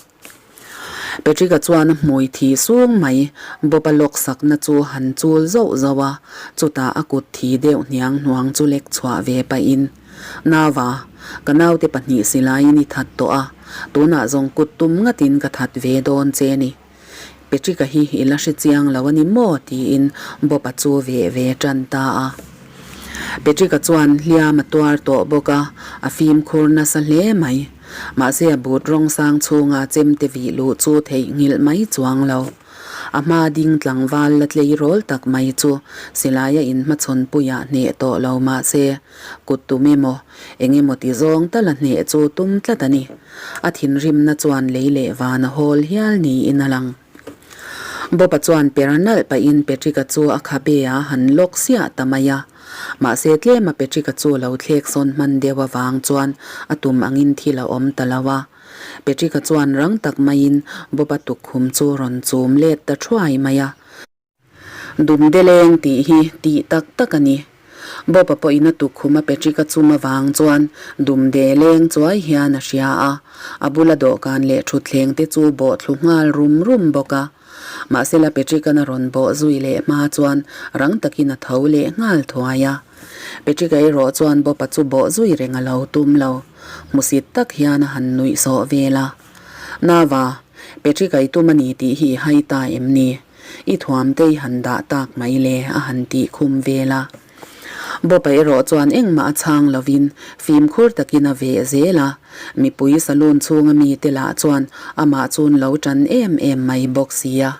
Patrick-a chuan a hmui thi sung mai Bob-a lawk sakna chu han chul zauh zauh a, chutah a kut thi deuh hniang hnuang chu lek chhuah ve pahin, Nava, ka naute pahnih silaiin i that tawh a, tunah zawng kut tum ngatin ka that ve dawn che ni. Patrick-a hi i la hre chiang lo a ni maw? tiin Bob-a chu veh ve tan ta a. Patrick-a chuan hliam a tuar tawh bawk a, a fimkhur nasa hle mai. Mahse a but rawng sang chhunga chemte vih luh chu theihnghilh mai chuang lo. A hma ding tlangval la tleirawl tak mai chu silaia inhmachhawn puiah hneh tawh lo mahse kut tum emaw eng emaw ti zawng tal a hneh chu tum tlat a ni. A thinrimna chuan lei leh van a hawl hial niin a lang. Bob-a chuan per nalh pahin Patrick-a chu a khabe a han lawk siah ta mai a. Mahse tlema Patrick-a chu lo thlek sawn hman deuh avang chuan a tum angin thil a awm ta lo a. Patrick-a chuan rang tak maiin Bob-a tukkhum chu rawn chum let ta thuai mai a. Dumdeleng tih hi tih tak tak a ni. Bob-a pawhin a tukkhum a Patrick-a chum avang chuan Dumdeleng chuai hian a hria a, a bula dawhkan leh thutthleng te chu bawh thlu nghal rum rum bawk a. Mahsela Patrick-a'n a rawn bawh zui leh hma chuan rang takin a tho leh nghal thuai a. Patrick-a erawh chuan Bob-a chu bawh zui reng a lo tum lo. Hmusit tak hian a han nuih sawh vel a. Nava, Patrick-a i tum a ni tih hi i hai ta em ni? I thuamte i han dah tak mai le, a han tih khum vel a. Bob-a erawh chuan engmah a chhang lovin fimkhur takin a veh zel a, mipui saloon chhunga mite lah chuan amah chun lo tan em em mai bawk si a.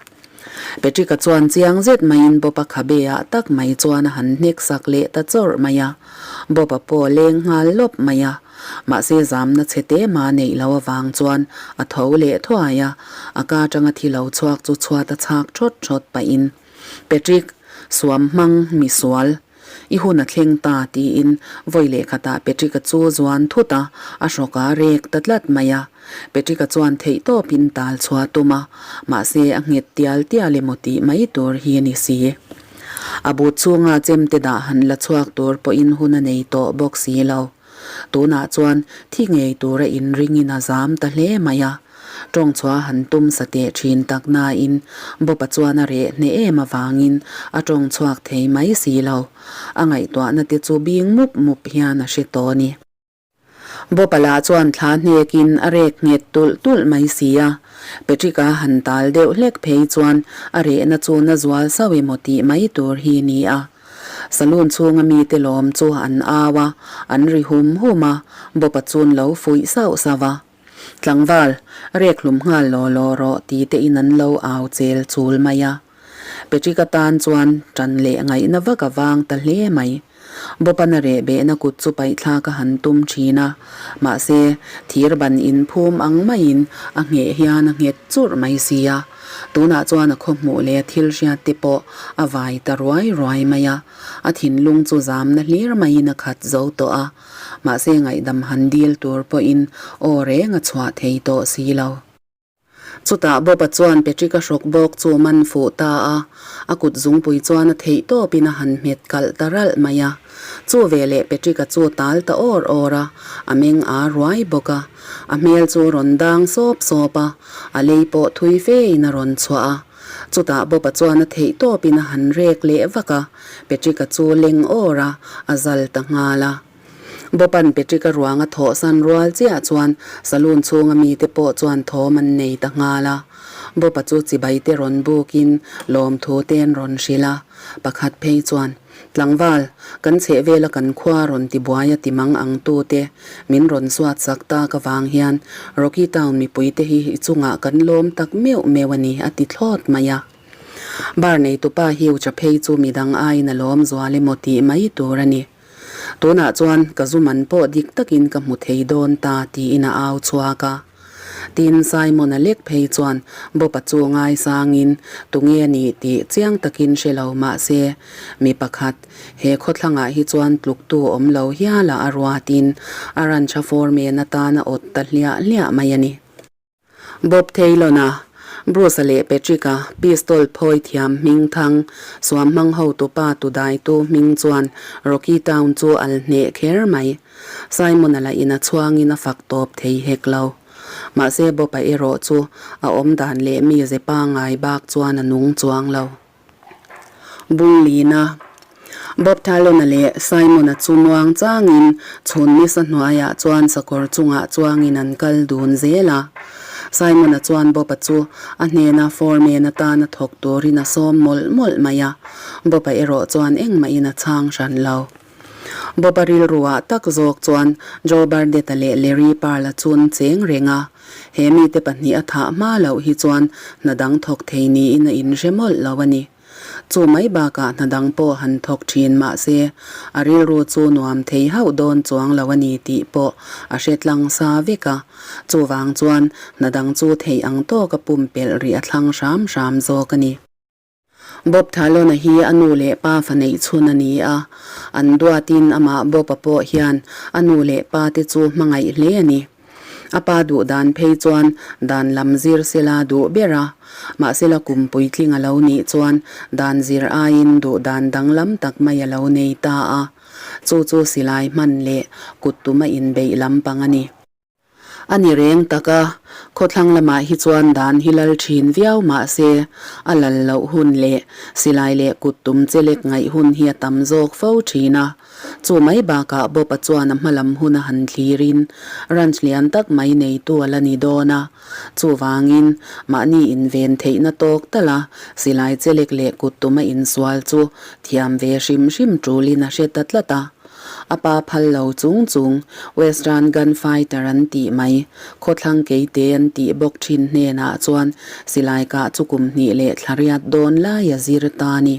Patrick-a chuan chiang zet maiin Bob-a khabe ah tak mai chuan a han hnek sak leh ta chawrh mai a, Bob-a pawh a leng nghal lawp mai a. Mahse zamna chhe te mah neih lo avang chuan a tho leh thuai a, a ka atanga thi lo chhuak chu chhuat a chhak thawt thawt pahin, Patrick, suam hmang mi sual, i hun a thleng ta tiin vawi leh khatah Patrick-a chu zuan thut a, a hrawk a rek ta tlat mai a. Patrick-a chuan theihtawpin tal chhuah tum a, mahse a nghet tial tial emaw tih mai tur hi a ni si. A but chhunga chemte dah han la chhuak tur pawhin hun a nei tawh bawk si lo. Tunah chuan thi ngei tura inringin a zam ta hle mai a, tawng chhuah han tum sa teh thin tak nain Bob-a chuan a reh hneh em avangin a tawng chhuak thei mai si lo. A ngaihtuahna te chu bing mup mup hian a hre tawh a ni. Bob-a lah chuan thla hnekin a rek nghet tulh tulh mai si a, Patrick-a han tal deuh hlek phei chuan a rehna chu na zual sauh emaw tih mai tur hi ni a. Saloon chhunga mite lawm chu an au a, an ri hum hum a, Bob-a chun lo fuih sauh sauh a. Tlangval, rek hlum nghal law law rawh ti te in an lo au chel chul mai a. Patrick-a tan chuan tan leh ngaihna vak a vang ta hle mai. Bob-a'n a reh behna kut chu paihthlak a han tum thin a, mahse, thir ban inphum ang maiin a ngheh hian a nghet churh mai si a. Tunah chuan a khawhmuh leh a thil hriat te pawh a vai ta ruai ruai mai a, a thinlung chu zamna hlir maiin a khat zo tawh a, mahse ngaihdam han dil tur pawhin aw reng a chhuah thei tawh si lo. Chutah Bob-a chuan Patrick-a hrawk bawk chu a man fuh ta a, a kut zungpui chuan a theih tawpin a han hmet kalh ta ralh mai a. Chu veleh Patrick-a chu tal ta awr awr a, a meng aa ruai bawk a. A hmel chu a rawn dang sawp sawp a, a lei pawh thui fe in a rawn chhuah a. Chutah Bob-a chuan a theih tawpin a han rek leh vak a, Patrick-a chu leng awr a, a zal ta nghal a. Bob-a'n Patrick-a ruang a thawhsan rual chiah chuan saloon chhunga mite pawh chuan thawm an nei ta nghal a. Bob-a chu chibai te rawn bukin lawmthu te an rawn hrilh a, pakhat phei chuan, Tlangval, kan chheh vela kan khua rawn ti buai a ti mang ang tu te min rawn suat sak tak avang hian Rocky Town mipui te hi i chungah kan lawm tak meuh meuh a ni a ti thlawt mai a. Bar neitupa Hugh-a phei chu midang aiin a lawm zual emaw tih mai tur a ni. Tunah chuan ka zu man pawh dik takin ka hmu thei dawn ta tiin a au chhuak a. Tin, Simon-a lek phei chuan Bob-a chu ngaisangin tunge a nih tih chiang takin hre lo mah se, mi pakhat, he khawthlangah hi chuan tluktu awm lo hiala a ruatin a ranch-a foreman atan a awt ta hliah hliah mai a ni. Bob Taylon-a, Bruce-a leh Patrick-a pistol phawi thiam hming thang suam hmang hotupa tudaitu hming chuan Rocky Town chu al hneh kher mai. Simon-a lah in a chhuangin a fak tawp thei hek lo. Mahse Bob-a erawh chu a awm dan leh mi ze pangngai bak chuan a nung chuang lo. Bunglina, Bob Talon-a leh Simon-a chu muang changin chhun nisa hnuaiah chuan sakawr chungah chuangin an kal dun zel a. Simon-a chuan Bob-a chu a hnena foreman atana thawk turin a sawm mawlh mawlh mai a, Bob-a erawh chuan engmahin a chhang hran lo. Bob-a rilruah tak zawk chuan Joe Burdett-a leh Larry Pearl-a chu an cheng reng a. He mite pahnih a thah hma loh hi chuan hna dang thawk thei niin a inhre mawlh lo a ni. Chu mai bakah hna dang pawh han thawk thin mah se, a rilru chu nuam thei hauh dawn chuang lo a ni tih pawh a hre tlang sa vek a. Chuvang chuan hna dang chu theih ang tawka pumpelh rih a thlang hram hram zawk a ni. Bob Thalona hi a nu leh pa fa neih chhun a ni a, an duatin amah Bob-a pawh hian a nu leh pa te chu hmangaih hle a ni. A pa duh dan phei chuan dan lam zir sela duh ber a, mahsela kum puitling a lo nih chuan dan zir aiin duh dan danglam tak mai a lo nei ta a, chu chu silai hman leh kut tuma inbeih lampang a ni. A ni reng tak a, khawthlang lamah hi chuan dan hi lal thin viau mah se, a lal loh hun leh silai leh kut tum chelek ngaih hun hi a tam zawk fo thin a. Chu mai bakah Bob-a chuan a hmalam hun a han thlirin ranch lian tak mai neitu a la ni dawn a, chuvangin mahni inven theihna tawk tala silai chelek leh kut tuma insual chu thiam ve hrim hrim tulin a hre ta tlat a. A pa phal lo chung chung Western Gunfighter an tih mai, khawthlang keite an tih bawk thin hnenah chuan silai kah chu kum hnih leh thla riat dawn lai a zir ta a ni.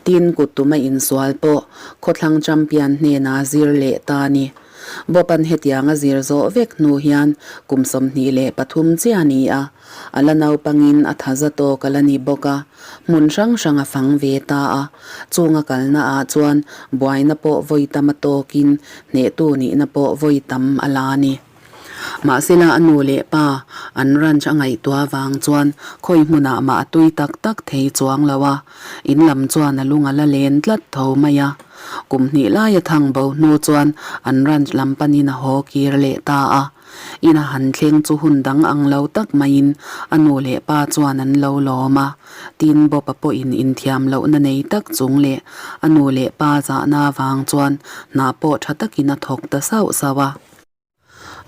Tin, kut tuma insual pawh khawthlang champion hnenah zir leh ta a ni. Bob-a'n hetiang a zir zawh vek hnu hian kum 23 chiah a ni a. A la naupangin a tha za tawk a la ni bawk a, hmun hrang hrang a fang ve ta a. Chung a kalna ah chuan buaina pawh vawi tam a tawkin hnehtu nihna pawh vawi tam a la a ni. Mahsela a nu leh pa an ranch a ngaihtuah vang chuan khawi hmunah mah a tui tak tak thei chuang lo a, in lam chuan a lung a la len tlat tho mai a. Kum hnih laia thang bo hnu chuan an ranch lam panin a haw kir leh ta a. Ina han thleng chu hun dang ang lo tak maiin a nu leh pa chuan an lo lawm a, tin Bob-a pawhin inthiam lohna nei tak chung leh a nu leh pa zahna avang chuan hna pawh tha takin a thawk ta sauh sauh a.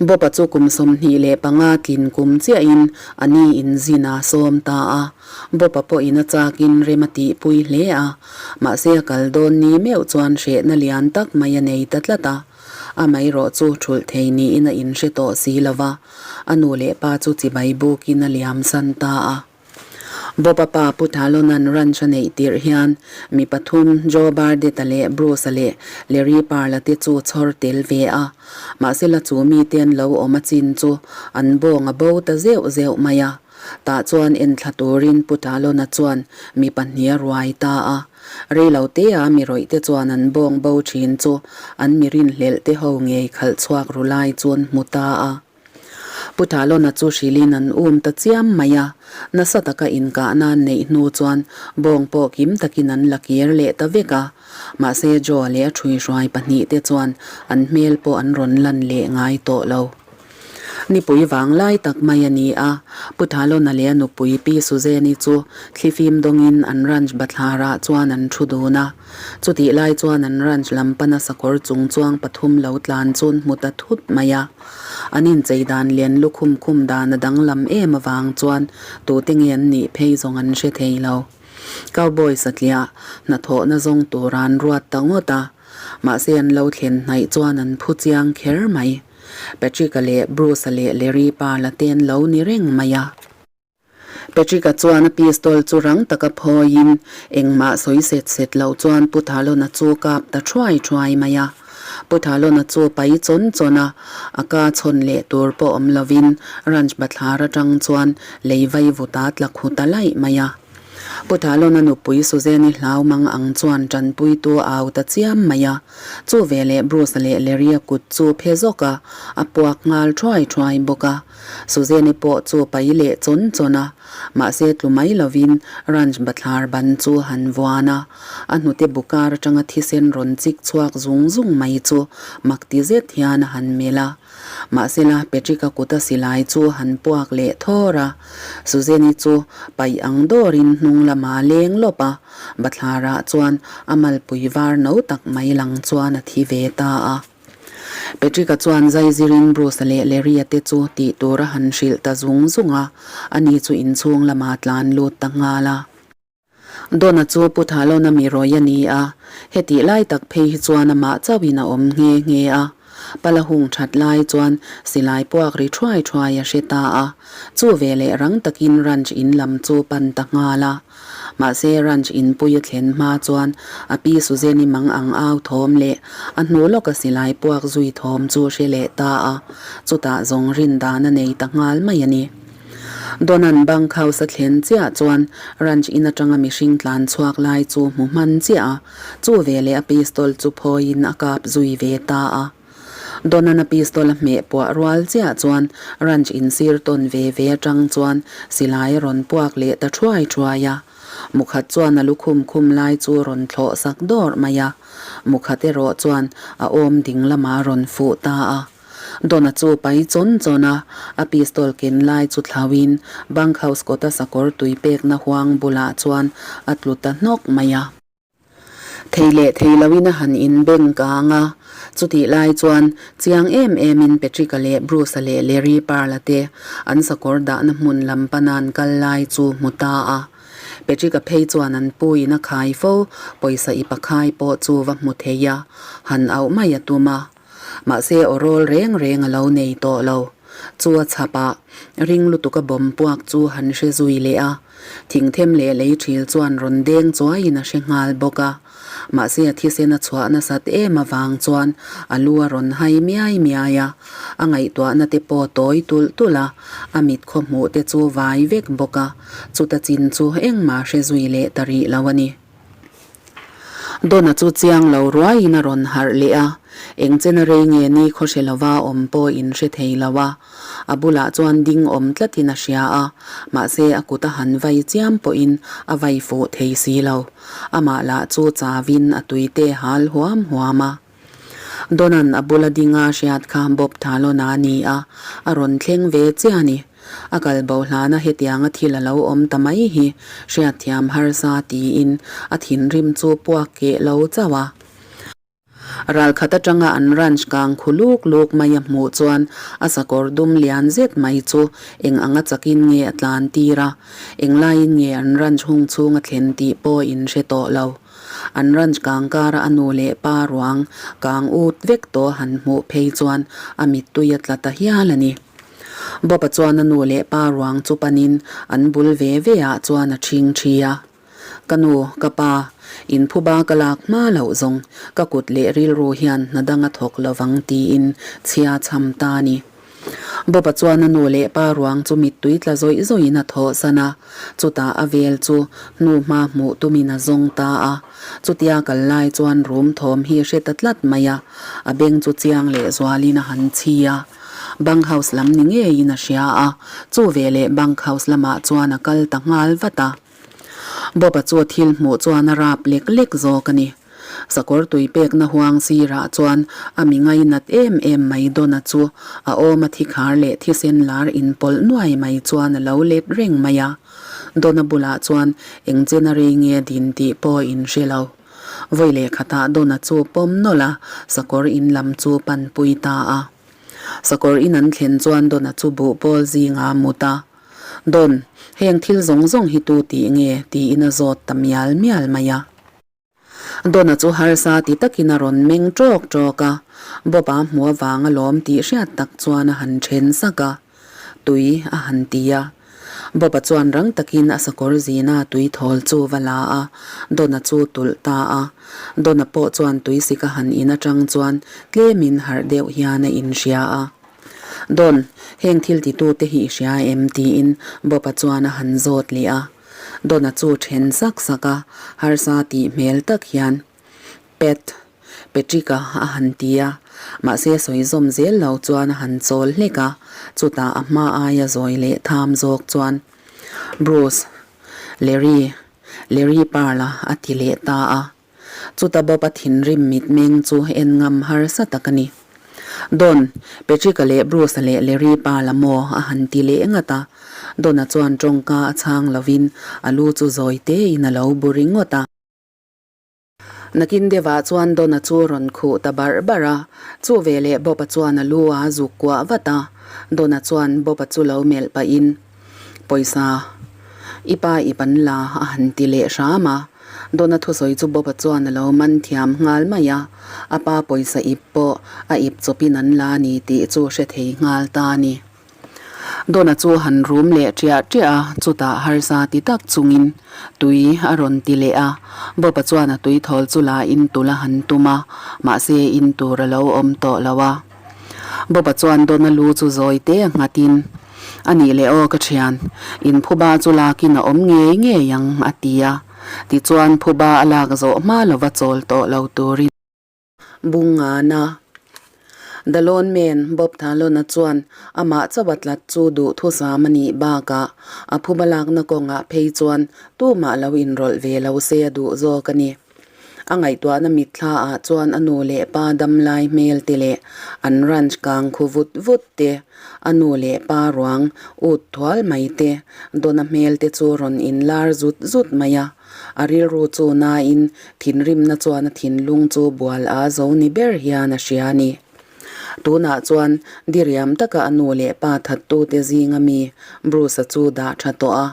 Bob-a chu kum 25 tlin kum chiahin a ni inzin a sawm ta a, Bob-a pawhin a chakin rem a tihpui hle a, mahse a kal dawn ni meuh chuan hrehna lian tak mai a nei ta tlat a. Amaherawh chu thulh thei niin a inhre tawh si lo va, a nu leh pa chu chibai bukin a liam san ta a. Bob-a pa Pu Thalona'n ranch a neih tirh hian mi pathum Joe Burdett-a leh Bruce-a leh Larry Pearl-a te chu chhawr tel ve a, mahsela chu mite an lo awm a chin chu an bawng a bo ta zeuh zeuh mai a. Tah chuan enthla turin Pu Talona chuan mi pahnih a ruai ta a. Rei lo tea mi rawih te chuan an bawng bo thin chu an mi rinhlelh te ho ngei khalh chhuak ru lai chu an hmu ta a. Pu Talona chu hrilhin an um ta chiam mai a. Nasa taka inkahna an neih hnu chuan bawng pawh kim takin an la kir leh ta vek a. Mahse Joe leh a ṭhuihruai pahnih te chuan an hmel pawh an rawn lan leh ngai tawh lo. Nipui vang lai tak mai a ni a, Pu Thalona leh a nupui Pi Suzanne-i chu thlifim dawngin an ranch bathlarah chuan an thu dun a. Chutih lai chuan an ranch lam pana sakawr chung chuang pathum lo tlan chu an hmu ta thut mai a. An inchei dan lian lukhum khum dan a danglam em avang chuan tute nge an nih phei zawng an hre thei lo. Cowboy satliah hnathawhna zawng tur an ruat ta ngawt a, mahse an lo thlen hnaih chuan an phu chiang kher mai. Patrick-a leh Bruce-a leh Larry pa la te an lo ni reng mai a. Patrick-a chuan a pistol chu rang taka phawiin engmah sawi set set lo chuan Pu Thalona chu kap ta thuai thuai mai a. Pu Thalona chu pai chawn chawn a, a ka chhawn leh tur pawh awm lovin ranch bathlar atang chuan lei vai vut a tla khu ta laih mai a. Pu Thalona nupui Suzanne-i hlau mang ang chuan tanpuitu a au ta chiam mai a. Chu veleh Bruce-a leh Larry-a kut chu phe zawk a, a puak nghal thuai thuai bawk a. Suzanne-i pawh chu pai leh chawn chawn a, mahse tlu mai lovin ranch bathlar ban chu han vuan a. A hnute bu kar atanga thisen rawn chik chhuak zung zung mai chu mak ti zet hian a han melh a. Mahsela Patrick-a kuta silai chu han puak leh thawr a, Suzanne-i chu paih ang dawrin hnung lama leng lawp a, bathlarah chuan a malpui var no tak mai lang chuan a thi ve ta a. Patrick-a chuan zaizirin Bruce-a leh Larry-a te chu tih tur a han hrilh ta zung zung a, ani chu inchhung lama tlan lut ta nghal a. Donna chu Pu Thalona mi rawi a ni a, hetih lai tak phei hi chuan amah chauhin a awm nghe nghe a. Pala hung that lai chuan silai puak ri thuai thuai a hre ta a, chu veleh rang takin ranch in lam chu pan ta nghal a. Mahse ranch in pui a thlen hma chuan a pi Suzanne-i mang ang au thawm leh a hnu lawka silai puak zui thawm chu hre leh ta a, chutah zawng rin dan a nei ta nghal mai a ni. Donan bunk house a thlen chiah chuan ranch in atanga mihring tlan chhuak lai chu hmu hman chiah a, chu veleh a pistol chu phawiin a kap zui ve ta a. Donan a pistol a hmeh puah rual chiah chuan ranch in sir tawn ve ve atang chuan silai a rawn puak leh ta thuai thuai a. Mukhat chuan a lukhum khum lai chu rawn thlawh sak dawrh mai a, mukhat erawh chuan a awm ding lamah a rawn fuh ta a. Donna chu pai chawn chawn a, a pistol ken lai chu thlauhin bunkhouse kawta sakawr tui pekna huang bulah chuan a tlu ta hnawk mai a. Thei leh thei loin a han inbeng kang a, chutih lai chuan chiang em emin Patrick-a leh Bruce-a leh Larry Pearl-a te an sakawr dahna hmun lam pana an kal lai chu hmu ta a. Patrick-a phei chuan an pu in a khai fo, pawisa i pakhai pawh chu va hmu thei a, han auh mai a tum a. Mahse aw rawl reng reng a lo nei tawh lo. Chu a chhap a, ring lutuk a bawm puak chu han hre zui leh a. Thingthem leh lei thil chuan rawn deng chuaiin a hre nghal bawk a. Mahse a thisen a chhuah nasat em avang chuan a lu a rawn hai miai miai a. A ngaihtuahna te pawh tawi tulh tulh a, a mit khaw hmuh te chu vai vek bawk a. Chuta chin chu engmah hre zui leh ta rih lo a ni. Donna chu chiang lo ruaiin a rawn harh leh a, eng chena rei nge ni khaw hre lova awm pawh in hre thei lo a. A bulah chuan ding awm tlatin a hria a, mahse a kut a han vai chiam pawhin a vai fuh thei si lo. Amah lah chu chauin a tuite hal huam huam a. Donan a bula dinga hriat kha Bob Thalona a ni a, a rawn thleng ve chiah a ni. A kal bo hlana hetianga thil a lo awm ta mai hi hriatthiam harsa tiin a thinrim chu puak keh lo chauh a. Ralkhat atanga an ranch kang khu luk luk mai a hmuh chuan a sakawr dum lian zet mai chu eng anga chakin nge a tlan tir a, englaiin nge an ranch hung chhung a thlen tih pawh in hre tawh lo. An ranch kang kara a nu leh pa ruang kang ut vek tawh han hmuh phei chuan a mittui a tla ta hial a ni. Bob-a chuan a nu leh pa ruang chu panin an bul ve ve ah chuan a ṭhing ṭhi a. Ka nu, ka pa, in phuba ka lak hma loh zawng ka kut leh rilru hian hna dang a thawk lovang tiin chhia chham ta a ni. Bob-a chuan a nu leh pa ruang chu mittui tla zawih zawihin a thawhsan a, chutah a vel chu hnu hma hmuh tumin a zawng ta a. Chutia kal lai chuan rum thawm hi a hre ta tlat mai a, a beng chu chiang leh zualin a han chhi a. Bunk house lam ni ngeiin a hria a, chu veleh bunk house lamah chuan a kal ta nghal vat a. Bob-a chu thil hmuh chuan a rap lek lek zawk a ni. Sakawr tui pekna huang sirah chuan a mi ngainat em em mai Donna chu a awm a thikhar leh thisen lar inpawlh nuai mai chuan a lo let reng mai a. Donna bulah chuan eng chena rei nge din tih pawh in hre lo. Vawi leh khatah Donna chu pawm nawlh a, sakawr in lam chu panpui ta a. Sakawr in an thlen chuan Donna chu buhpawl zingah a mut a. Don, heng thil zawng zawng hi tu tih nge? tiin a zawt ta mial mial mai a. Donna chu harsa ti takin a rawn meng ṭawk ṭawk a, Bob-a hmu avang alawm tih hriat tak chuan a han ṭhen sak a, Tui a han ti a. Bob-a chuan rang takin a sakawr zina tui thawl chu va la a, Donna chu tulh ta a. Donna pawh chuan tuisik a han in aṭang chuan tlemin harh deuh hian a inhria a. Don, heng thil titute hi i hria em? tiin Bob-a chuan a han zawt leh a. Donna chu then sak sak a, harsa tih hmel tak hian, Pat, Patrick-a a han ti a, mahse sawi zawm zel lo chuan a han chawl hlek a, chutah a hma aia zawi leh tham zawk chuan, Bruce, Larry, Larry Pearl-a a ti leh ta a. Chuta Bob-a thinrim mitmeng chu en ngam harsa tak a ni. Don, Patrick-a leh Bruce-a leh Larry Pearl-a maw a han ti leh ngat a. Don-a chuan tawngka a chhang lovin a lu chu zawi tein a lo bu ringawt a. Nakin deuhah chuan Don-a chu rawn khuh ta barh barh a, chu veleh Bob-a chuan a lu a zuk kuah vat a. Don-a chuan Bob-a chu lo melh pahin, Pawisa, i pa i pan la a han ti leh hram a. Donna thusawi chu Bob-a chuan a lo man thiam nghal mai a, a pa pawisa ip pawh a ip chawpin an la ni tih chu hre thei nghal ta a ni. Donna chu han rum leh ṭiah ṭiah a, chutah harsa ti tak chungin tui a rawn ti leh a. Bob-a chuan a tui thawl chu la in tul a han tum a, mahse in tur a lo awm tawh lo a. Bob-a chuan Donna lu chu zawi te a nghatin, A nih leh aw ka thian, in phuba chu lakin a awm ngei ngei ang, a ti a. Tichuan phuba a lak zawh hma lova chawl tawh lo turin. Bungana The Lone Man, Bob Thalona chuan amah chauh a tlat chu duhthusam a nih bakah a phuba lakna kawngah phei chuan tumah lo inrawlh ve lo se a duh zawk a ni. A ngaihtuahna mitthla ah chuan a nu leh pa dam lai hmel te leh an ranch kang khu vut vut te, a nu leh pa ruang ut thual mai te, Donna hmel te chu rawn inlar zut zut mai a. A rilru chu nain thinrimna chuan a thinlung chu bual a zo ni ber hian a hria a ni. Tunah chuan diriam taka a nu leh pa thattute zinga mi Bruce-a chu dah tha tawh a,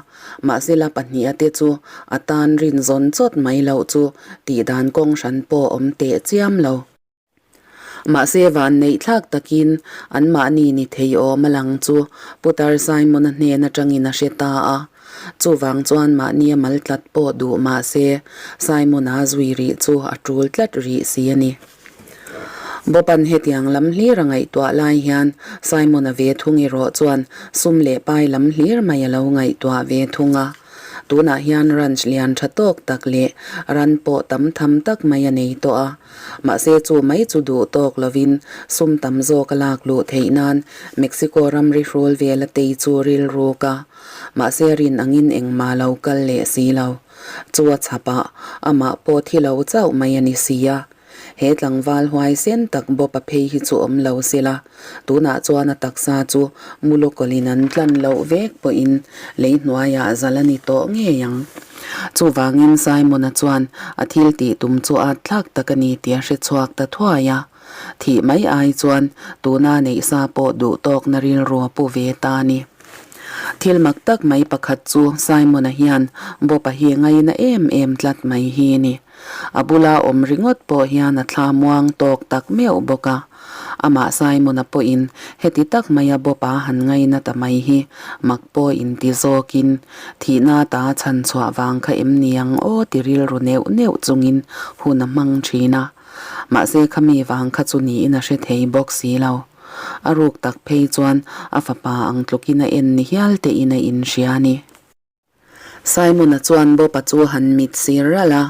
mahsela pahniha te chu a tan rin zawn chawt mai loh chu tihdan kawng hran pawh awm teh chiam lo. Mahse vanneih thlak takin anmahni ni thei awm a lang chu Putar Simon-a hnen atangin a hre ta a. Chuvang chuan mahnia mal tlat pawh duh mahse Simon-a zui rih chu a tul tlat rih si a ni. Bob-a'n hetiang lam hlir a ngaihtuah lai hian Simon-a ve thung erawh chuan sum leh pai lam hlir mai a lo ngaihtuah ve thung a. Tunah hian ranch lian tha tawk tak leh ran pawh tam tham tak mai a nei tawh a. Mahse chu mai chu duh tawk lovin sum tam zawk a lak luh theih nan Mexico ramri hrul vel a tei chu rilruk a. Mahse rin angin engmah lo kal leh si lo. Chu a chhapah amah pawh thi lo chauh mai a ni si a. He tlangval huai sen tak bawp a phei hi chu awm lo sela, tunah chuan a taksa chu mulukawlin an tlan loh vek pawhin lei hnuaiah zal a ni tawh ngei ang. Chuvangin Simon-a chuan a thil tih tum chu at thlak tak a ni tih a hre chhuak ta thuai a. Thih mai ai chuan tuna neih sa pawh duh tawkna rilru a pu ve ta a ni. Thil mak tak mai pakhat chu Simon-a hian bawpa hi ngaina em em tlat mai hi a ni. A bula awm ringawt pawh hian a thla muang tawk tak meuh bawk a. Amah Simon-a pawhin heti tak maia bawpa han ngaina ta mai hi mak pawh inti zawkin thihna ta chhan chhuah vang kha em ni ang aw ti rilru neuh neuh chungin hun a hmang thin a. Mahse khami vang kha chu niin a hre thei bawk si lo. A ruk tak phei chuan a fapa ang tlukin a en ni hial tein a inhria a ni. Simon-a chuan Bob-a chu han mit sir ralh a,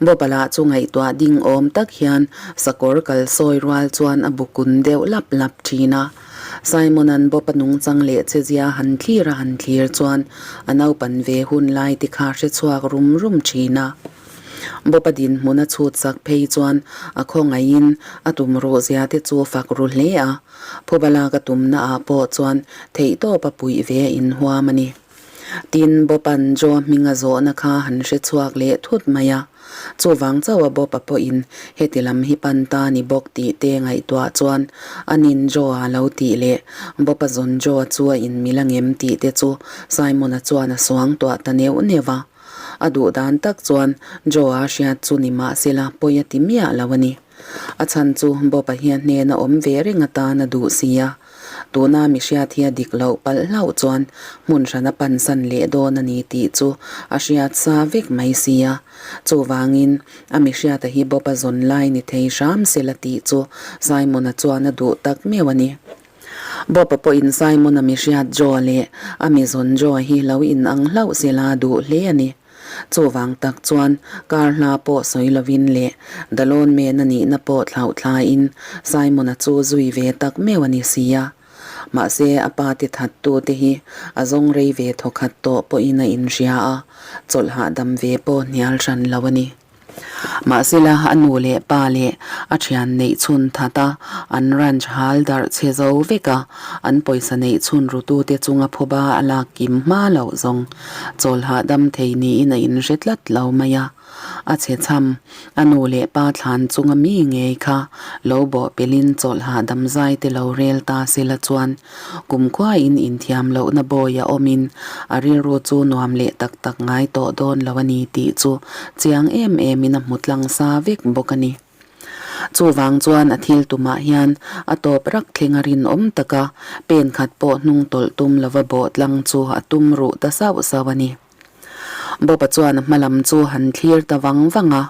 Bob-a lah chu ngaihtuah ding awm tak hian sakawr kal sawi rual chuan a bu kun deuh lap lap thin a. Simon-a'n Bob-a nungchang leh chezia han thlir a han thlir chuan a naupan ve hun lai te kha hre chhuak rum rum thin a. Bob-a dinhmun a chhut sak phei chuan a khawngaihin a tumruh zia te chu fak ru hle a, phuba lak a tumna ah pawh chuan theihtawp a puih ve a inhuam a ni. Tin, Bob-a'n Joe hminga zawhna kha han hre chhuak leh thut mai a. Chuvang chauha Bob-a pawhin heti lam hi pan ta ni bawk tih te ngaihtuah chuan a nin Joe-a lo tih leh Bob-a zawn Joe-a chu a inmil a ngem tih te chu Simon-a chuan a suang tuah ta neuh neuh a. A duh dan tak chuan Joe-a hriat chu ni mahsela pawi a ti miah lo a ni. A chhan chu Bob-a hian hnena awm ve reng atan a duh si a. Tuna mi hriat hi a dik loh palh hlauh chuan hmun hran a pansan leh dawn a ni tih chu a hriat sa vek mai si a. Chuvangin a mi hriata hi Bob a zawn lai ni thei hram sela tih chu Simon-a chuan a duh tak meuh a ni. Bob-a pawhin Simon-a mi hriat Joe leh a mi zawn Joe hi lo inang hlauh sela a duh hle a ni. Chuvang tak chuan kar hla pawh sawi lovin leh Dalawn men a nihna pawh thlauh thlaiin Simon-a chu zui ve tak meuh a ni si a. Mahse a pa te thattu te hi a zawng rei ve thawkhat tawh pawhin a inhria a, chawlh hahdam ve pawh hnial hran lo a ni. Mahsela a nu leh pa leh a thian neih chhun that a, an ranch hal darh chhe zo vek a, an pawisa neih chhun rutute chunga phuba a lak kim hma loh zawng chawl hahdam thei niin a inhre tlat lo mai a. A chhe chham, a nu leh pa thlan chunga mi ngei kha lo bawh pelin chawlh hahdam zai te lo rel ta sela chuan Kumkhuain inthiam lohna bawi a awmin a rilru chu nuam leh tak tak ngai tawh dawn lo a ni tih chu chiang em emin a hmu tlang sa vek bawk a ni. Chuvang chuan a thil tumah hian a tawp rak thleng a rinawm tak a, pen khat pawh hnung tawlh tum lova bawh tlang chu a tum ruh ta sauh sauh a ni. Bob-a chuan a hma lam chu han thlir ta vang vang a,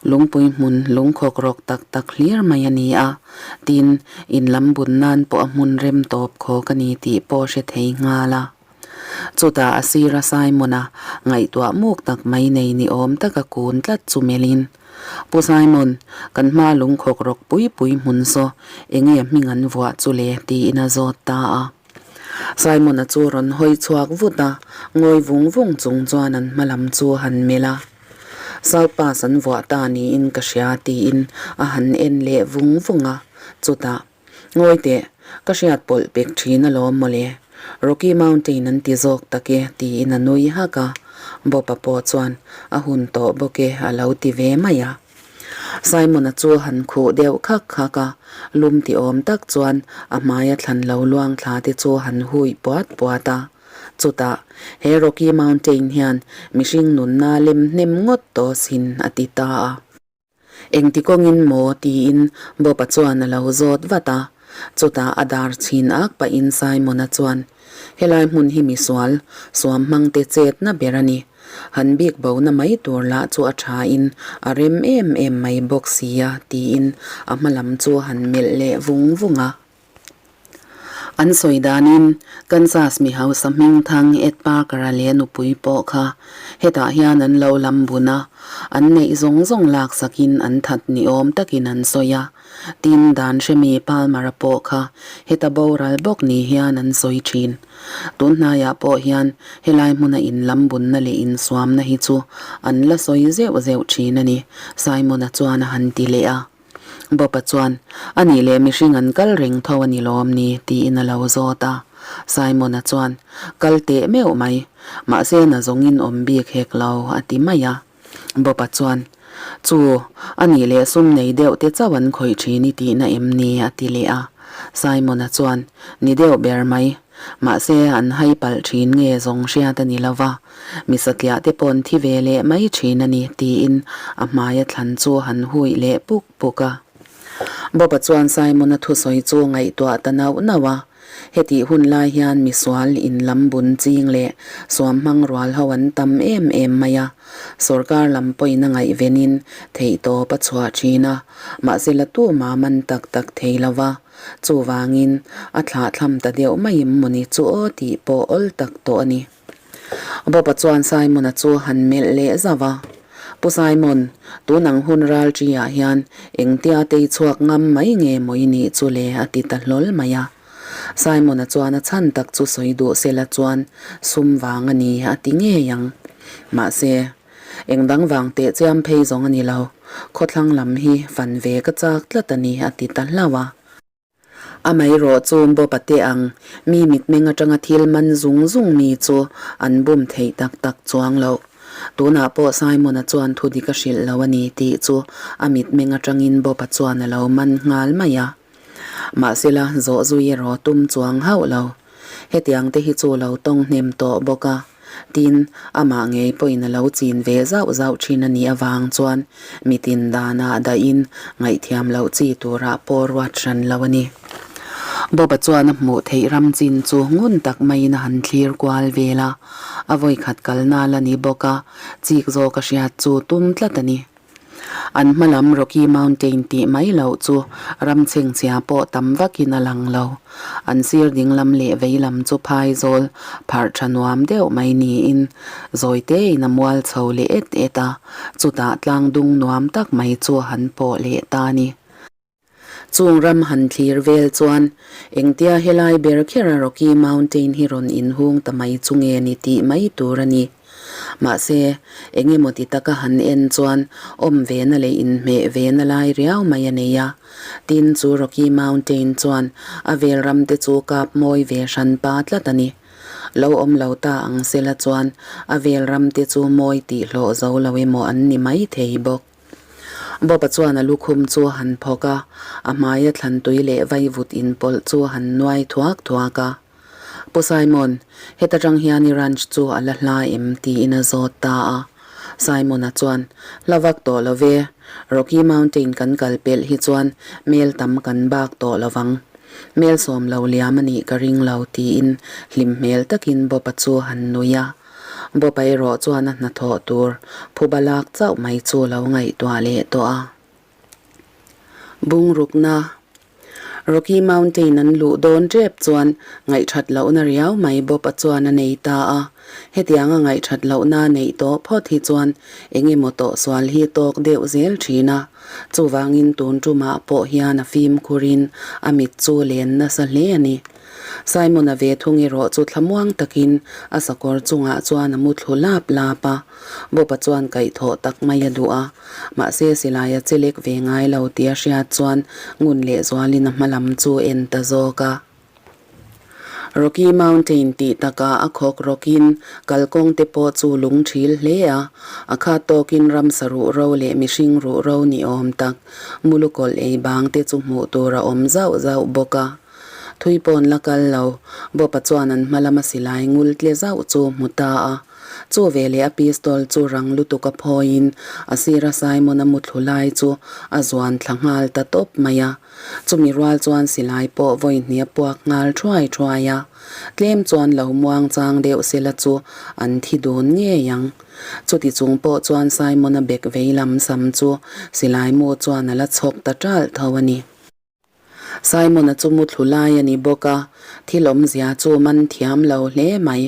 lungpui hmun lungkhawk rawk tak tak hlir mai a ni a, tin, in lam bun nan pawh a hmun rem tawp khawk a ni tih pawh hre thei nghal a. Chutah a sira Simon-a ngaihtuah muk tak mai nei ni awm taka kun tlat chu melhin, Pu Simon, kan hma lungkhawk rawk pui pui hmun saw enge hming an vuah chu le? tiin a zawt ta a. Simon-a chu rawn hawi chhuak vut a, ngawi vung vung chung chuan an hma lam chu a han melh a. South Pass an vuah ta niin ka hria tiin a han en leh vung vung a, chutah, Ngawi teh, ka hriat pawlh pek thin alawm mawle, Rocky Mountain an ti zawk tak e tiin a nui hak a, Bob-a pawh chuan a hun tawh bawk e a lo ti ve mai a. Simon-a chu han khuh deuh khak khak a, lum ti awm tak chuan a hmaia thlan lo luang thla te chu han hui puat puat a. Chutah, he Rocky Mountain hian mihring nunna lem hnem ngawt tawh sin a ti ta a. Engti kawngin maw? tiin Bob-a chuan a lo zawt vat a. Chutah a dar chhin ak pahin Simon-a chuan, Helai hmun hi misual, suam hmangte chetna ber a ni. Han bik bona mai tur lah chu a tha in a rem em em mai bawk sia tiin a hma lam chu han melh leh vung vung a. An sawi danin Kansas mi hausa hming thang Ed Parker-a leh nupui pawh kha hetah hian an lo lam bun a, an neih zawng zawng laksakin an that ni awm takin an sawi a. Tin, dan hremi Palmer-a pawh kha heta boral bawk ni hian an sawi thin. Tun hnaiah pawh hian helai hmuna inlam bunna leh insuamna hi chu an la sawi zeuh zeuh thin a ni, Simon-a chuan a han ti leh a. Bob-a chuan, A nih leh mihring an kal reng tho a ni lawm ni? tiin a lo zawt a. Simon-a chuan, Kal teh meuh mai, mahse na zawngin awm bik hek lo, a ti mai a. Bob-a chuan, Chu, a nih leh sum nei deuh te chauh an khawih thin i tihna em ni? a ti leh a. Simon-a chuan, Ni deuh ber mai. Mahse, an hai palh thin nge zawng hriat a ni lo va, mi satliah te paw'n thi ve leh mai thin a ni, tiin a hmaia thlan chu han hui leh puk puk a. Bob-a chuan Simon-a thusawi chu ngaihtuah ta nauh nauh a. Hetih hun lai hian misual in lam bun ching leh suam hmang rual ho an tam em em mai a, sorkar lam pawhin a ngaihvenin theihtawp a chhuah thin a, mahse la tuma man tak tak thei lo va, chuvangin a thlahthlam ta deuh mai em mawni chu aw tih pawh awl tak tawh a ni. Bob-a chuan Simon-a chu han melh leh zauh a, Pu Simon, tun ang hun ral ṭi-ah hian engtia tei chhuak ngam mai nge maw i nih chu le? a ti ta hlawl mai a. Simon-a chuan a chhan tak chu sawi duh sela chuan sum vang a ni a ti ngei ang. Mahse, eng dang vang teh chiam phei zawng a ni lo, khawthlang lam hi fan ve ka chak tlat a ni a ti ta hlauh a. Amaherawh chu Bob-a te ang mi mitmeng atanga thil man zung zung mi chu an bum theih tak tak chuang loh. Tunah pawh Simon-a chuan thu dik a hrilh lo a ni tih chu a mitmeng atangin Bob-a chuan a lo man nghal mai a. Mahsela zawh zui erawh tum chuang hauh lo. Hetiang te hi chu lo tawng hnem tawh bawk a, tin, amah ngei pawhin a lo chin ve zauh zauh thin a nih avang chuan mitin danah dahin ngaihthiam loh chi turah pawh ruat hran lo a ni. Bob-a chuan a hmuh theih ram chin chu ngun tak maiin a han thlir kual vel a, a vawikhat kalna la ni bawk a, chik zawk a hriat chu tum tlat a ni. An hma lam Rocky Mountain tih mai loh chu ram chhengchhia pawh tam vakin a lang lo. An sir ding lam leh vei lam chu phai zawl pharh tha nuam deuh mai niin zawi tein a mual chho leh et et a, chutah tlang dung nuam tak mai chu han pawh leh ta a ni. Chung ram han thlir vel chuan engtia helai ber khera Rocky Mountain hi rawn inhung ta mai chu nge ni tih mai tur a ni. Mahse, eng emaw ti taka han en chuan awm vena leh inhmeh vena lai riau mai a nei a. Tin, chu Rocky Mountain chuan a vel ram te chu kap mawi ve hran pa tlat a ni. Lo awm lo ta ang sela chuan a vel ram te chu mawi tih hlawh zo lo emaw an ni mai thei bawk. Bob-a chuan a lukhum chu a han phawk a, a hmaia thlantui leh vaivut inpawlh chu a han nuai thuak thuak a. Pu Simon, heta tang hian i ranch chu a la hla em? tiin a zawt ta a. Simon-a chuan, Hla vak tawh lo ve, Rocky Mountain kan kal pelh hi chuan mel tam kan bak tawh lo vang. Mel sawm lo liam a nih ka ring lo, tiin hlim hmel takin Bob-a chu a han nui a. Bob-a erawh chuan a hnathawh tur phuba lak chauh mai chu lo ngaihtuah leh tawh a. Bungrukna Rocky Mountain an luh dawn tep chuan ngaihthat lohna riau mai Bob-a chuan a nei ta a. Hetianga ngaihthat lohna neih tawh phawt hi chuan eng emaw tawhsual hi tawk deuh zel thin a. Chuvangin tun tumah pawh hian a fimkhurin a mit chu len nasa hle a ni. Simon-a ve thung erawh chu thlamuang takin a sakawr chungah chuan a mu thlu lap lap a. Bob-a chuan kaihthawh tak mai a duh a, mahse silai a che lek ve ngai lo tih a hriat chuan ngun leh zualin a hma lam chu en ta zawk a. Rocky Mountain tih takah a khawk rawkin kalkawng te pawh chu lung thil hle a, a khat tawkin ramsa ruh ro leh mihring ruh ro ni awm tak mulukawlh ei bang te chu hmuh tur a awm zauh zauh bawk a. Thui pawn la kal lo, Bob-a chuan an hma lama silai ngul tle zauh chu hmu ta a. Chu veleh a pistol chu rang lutuk a phawiin a sira Simon-a muthlu lai chu a zuan thla nghal ta tawp mai a. Chumi rual chuan silai pawh vawi hnih a puak nghal thuai thuai a. Tlem chuan lo muang chang deuh sela chu an thi dun ngei ang. Chuti chung pawh chuan Simon-a bek vei lam sam chu silai mu chuan a la chhawk ta ṭalh tho a ni. Simon-a chu muthlu lai a ni bawk a, thil awmzia chu man thiam lo hle mai.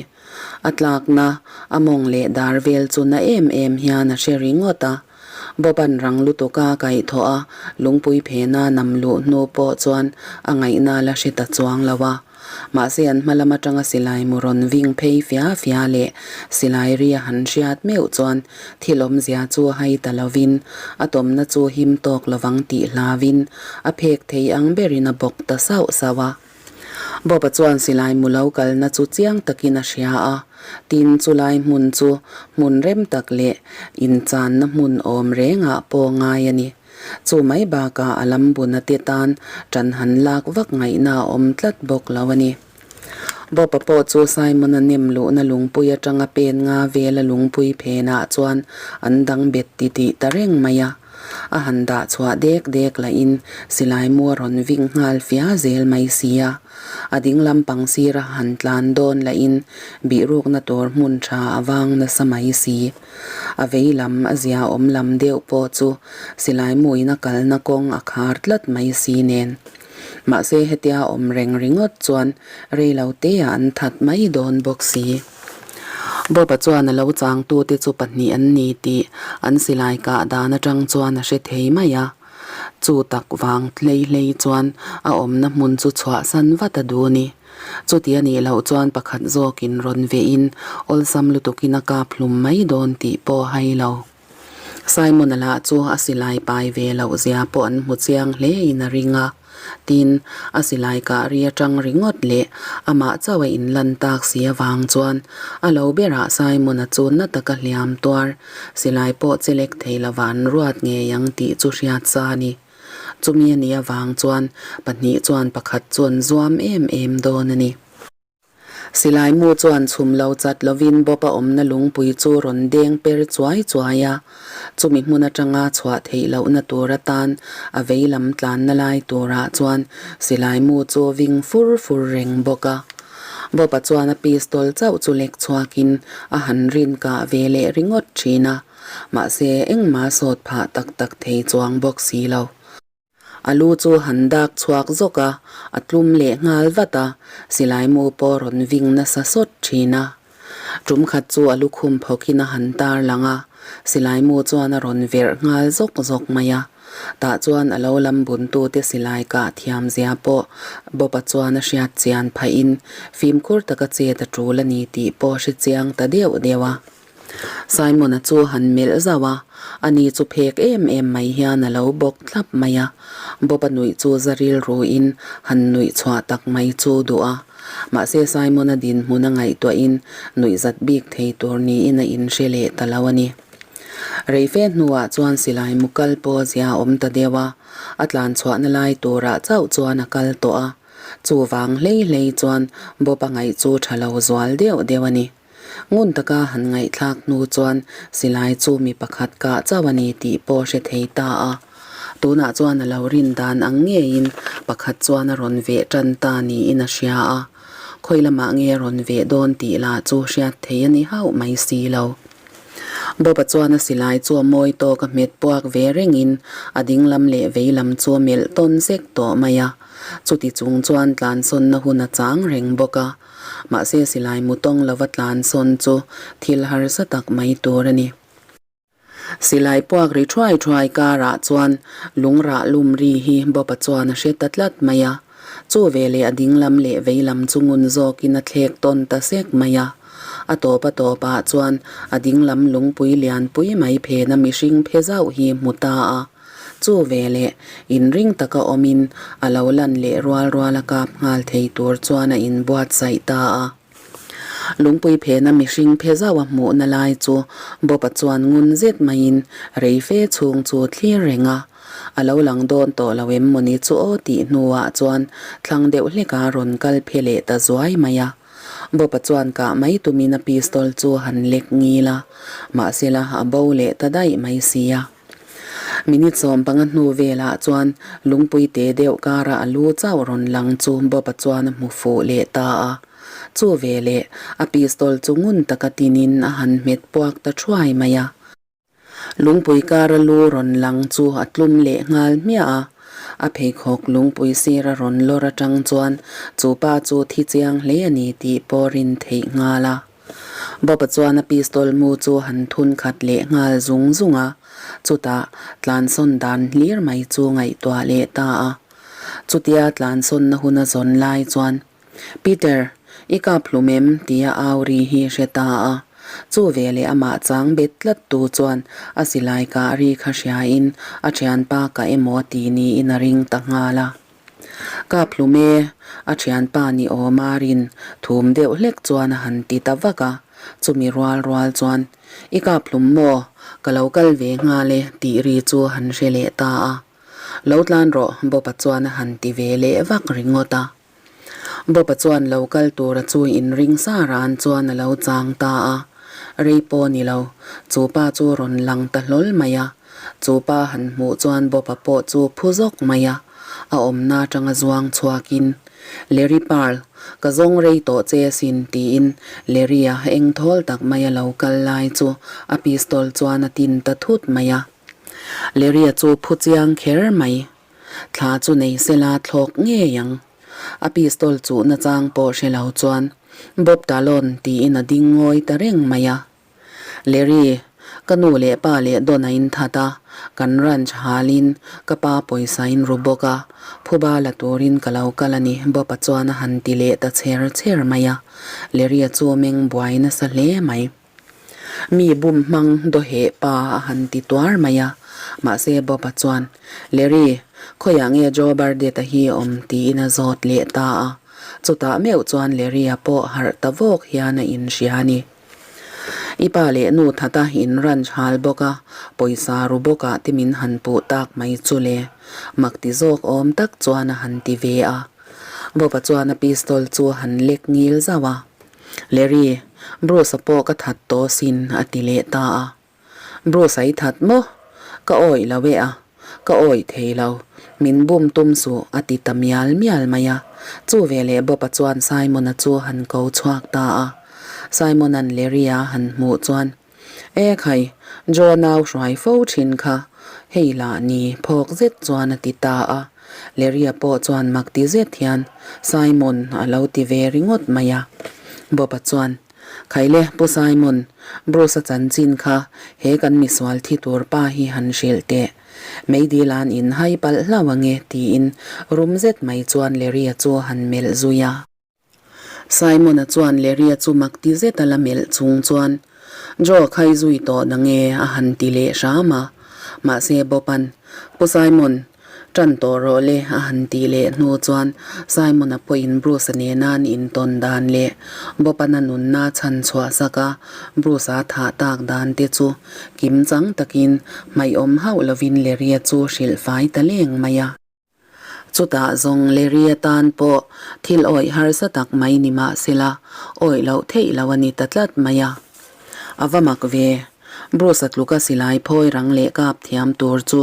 A tlakna, a mawng leh dar vel chu na em em hian a hre ringawt a. Bob-a'n rang lutuk a kaihthawh a, lungpui phena nam luh hnu pawh chuan a ngaihna la hre ta chuang lo a. Mahse an hma lam atanga silai mu rawn ving phei fia fia leh silai ri a han hriat meuh chuan thil awmzia chu hai ta lovin a tawmna chu him tawk lovang tih hlauin a phek thei ang berin a bawk ta sauh sauh a. Bob-a chuan silai mu lo kalna chu chiang takin a hria a, tin chulai hmun chu hmun rem tak leh inchanna hmun awm rengah pawh ngai a ni. Chu mai bakah a lam buna te tan ṭan han lak vak ngaihna a awm tlat bawk lo a ni. Bob-a pawh chu Simon-a nem luhna lungpui aṭanga pen nga vela lungpui phenah chuan an dang bet titih ta reng mai a. A han dah chhuah dek dek lahin silai mu a rawn ving nghal fia zel mai si a. A ding lampang sira han tlan dawn lahin bihrukna tur hmun ṭha a vang nasa mai si. A vei lam a zia awm lam deuh pawh chu silai muin a kalna kawng a khar tlat mai si nen. Mahse hetia awm reng ringawt chuan rei lo teah an that mai dawn bawk si. Bob-a chuan a lo changtute chu pahnih an ni tih an silai kah dan atang chuan a hre thei mai a. Chu tak vang hlei hlei chuan a awmna hmun chu chhuahsan vat a duh ni. Chuti a nih loh chuan pakhat zawkin rawn vehin awlsam lutukin a kap hlum mai dawn tih pawh a hai lo. Simon-a lah chu a silai pai ve loh zia pawh an hmu chiang hlein a ring a. Tin, a silai kah ri atang ringawt leh amah chauh a inlan tak si avang chuan a lo berah Simon-a chu na taka hliam tuar silai pawh che lek thei lova an ruat ngei ang tih chu hriat sa a ni. Chumi a nih avang chuan pahnih chuan pakhat chu an zuam em em dawn a ni. Silai mu chuan chhum lo chat lovin Bob a awmna lungpui chu rawn deng per chuai chuai a, chumi hmun atanga chhuah theih lohna tur atan a vei lam tlanna lai turah chuan silai mu chu ving fur fur reng bawk a. Bob-a chuan a pistol chauh chu lek chhuakin a han rin kah ve leh ringawt thin a, mahse engmah sawt phah tak tak thei chuang bawk si lo. A lu chu han dak chhuak zawk a, a tlum leh nghal vat a, silai mu pawh rawn ving nasa sawt thin a. Tum khat chu a lukhum phawkin a han tar lang a, silai mu chuan a rawn verh nghal zawk zawk mai a. Tah chuan a lo lam buntute silai kah thiam zia pawh Bob-a chuan a hriat chian phahin fimkhur taka chet a tul a ni tih pawh a hre chiang ta deuh deuh a. Simon-a chu han melh zauh a, ani chu phek em em mai hian a lo bawk thlap mai a. Bob-a nuih chu za rilruin han nuih chhuah tak mai chu duh a. Mahse Simon-a dinhmun a ngaihtuahin nuihzat bik thei tur niin a inhre leh ta lo a ni. Reife hnuah chuan silai mu kal pawh zia awm ta deuh a, a tlan chhuahna lai turah chauh chuan a kal tawh a. Chuvang hlei hlei chuan Bob-a ngaih chu tha lo zual deuh deuh a ni. Ngun taka han ngaihthlak hnu chuan silai chu mi pakhat kah chauh a ni tih pawh hre thei ta a. Tunah chuan a lo rin dan ang ngeiin pakhat chuan a rawn veh tan ta niin a hria a. Khawi lamah nge a rawn veh dawn tih lah chu hriat thei a ni hauh mai si lo. Bob-a chuan a silai chu a mawi tawk a hmet puak ve rengin a ding lam leh vei lam chu a melh tawn zek tawh mai a. Chuti chung chuan tlansawnna hun a chang reng bawk a. Mahse silai mu tawng lova tlansawn chu thil harsa tak mai tur a ni. Silai puak ri thuai thuai karah chuan lungrah lum ri hi Bob-a chuan a hre ta tlat mai a. Chu veleh a ding lam leh vei lam chu ngun zawkin a thlek tawn ta sek mai a. A tawp a tawpah chuan a ding lam lungpui lianpui mai phena mihring phe zauh hi hmu ta a. Chu veleh inring taka awmin a lo lan leh rual rual a kap nghal thei tur chuan a inbuatsaih ta a. Lungpui phena mihring phe zauh a hmuhna lai chu Bob-a chuan ngun zet maiin rei fe chhung chu thlir reng a. A lo lang dawn tawh lo em mawni chu aw tih hnuah chuan thlang deuh hleka rawn kal phe leh ta zuai mai a. Bob-a chuan kah mai tumin a pistol chu han lek ngil a, mahsela a bo leh ta daih mai sia. Minute 15 hnu velah chuan lungpui te deuh kara a lu chauh rawn lang chu Bob-a chuan a hmu fuh leh ta a. Chu veleh a pistol chu ngun taka tinin a han hmet puak ta thuai mai a. Lungpui kara lu rawn lang chu a tlum leh nghal hmiah a. A pheikhawk lungpui sira rawn lawr atang chuan chu pa chu thi chiang hle a ni tih pawh rin theih nghal a. Bob-a chuan a pistol mu chu han thun khat leh nghal zung zung a, chutah tlansawn dan hlir mai chu ngaihtuah leh ta a. Chutia tlansawnna hun a zawn lai chuan, Peter, i kap hlum em? tia au ri hi hre ta a. Chu veleh amah chang bet tlat tu chuan a silai kah ri kha hriain a thianpa kah emaw ti niin a ring ta nghal a. Kap hlum e, a thianpa ni awm a rin thum deuh hlek chuan a han ti ta vak a, chumi rual rual chuan, I kap hlum maw? Ka lo kal ve nghal e tih ri chu han hre leh ta a. Lo tlan rawh Bob-a chuan a han ti ve leh vak ringawt a. Bob-a chuan lo kal tura chu inring sa ran chuan a lo chang ta a. Rei pawh ni lo, chu pa chu rawn lang ta hlawl mai a. Chu pa han hmuh chuan Bob-a pawh chu phu zawk mai a, a awmna atanga zuang chhuakin, Larry Pearl, ka zawng rei tawh che asin tiin Larry-a eng thawl tak maia lo kal lai chu a pistol chuan a tin ta thut mai a. Larry-a chu phu chiang kher mai. Thla chu nei sela thlawk ngei ang. A pistol chuh nachang pawh hre lo chuan, Bob Talon tiin a ding ngawi ta reng mai a. Larry, ka nu leh pa leh Don a inthat a, kan ranch halin ka pa pawisa in ru bawk a, phuba la turin ka lo kal a ni, Bob-a chuan a han ti leh ta chher chher mai a. Larry-a chu meng buai nasa hle mai. Mi bum hmang dawheh pa a han ti tuar mai a, mahse Bob-a chuan, Larry, khawiah nge Joe Burdett-a hi a awm? tiin a zawt leh ta a. Chutah meuh chuan Larry-a pawh harh ta vawk hian a inhria a ni. I pa leh nu thata in ranch hal bawk a, pawisa ru bawkah te min han puh tak mai chu le. Mak ti zawk awm tak chuan a han ti ve a. Bob-a chuan a pistol chu a han lek ngil zauh a. Larry, Bruce-a pawh ka that tawh sin a ti leh ta a. Bruce-a i that maw? Ka awih lo e a, ka awih thei lo, min bum tum suh a ti ta mial mial mai a. Chu veleh Bob-a chuan Simon-a chu han ko chhuak ta a. Simon-a'n Larry-a han hmuh chuan, E khai, Joe nau hruai fo thin kha, hei lah ni phawk zet chuan a ti ta a. Larry-a pawh chuan mak ti zet hian, Simon a lo ti ve ringawt mai a. Bob-a chuan, Khaile, Pu Simon, Bruce-a chanchin kha he kan misual thi tur pa hi han hrilh teh. Meidil an inhai palh hlauh ange tiin rum zet mai chuan Larry-a chu a han melh zui a. Simon-a chuan Larry-a chu mak ti zet a la melh chung chuan, Joe khai zui tawh nange a han ti leh hram a. Mahse Bob-a'n, Pu Simon, Ṭan tawh rawh le, a han tih leh hnu chuan Simon-a pawhin Bruce-a nena an intawn dan leh Bob-ana nunna chhan chhuah sak a, Bruce-a thah tak dan te chu kim chang takin hmaihawm hauh lovin Larry-a chu hrilh fai ta leng mai a. Chutah zawng Larry-a tan pawh thil awih harsa tak mai ni mah sela, awih loh theih lo a ni ta tlat mai a. A va mak ve, Bruce-a tluka silai phawi rang leh kap thiam tur chu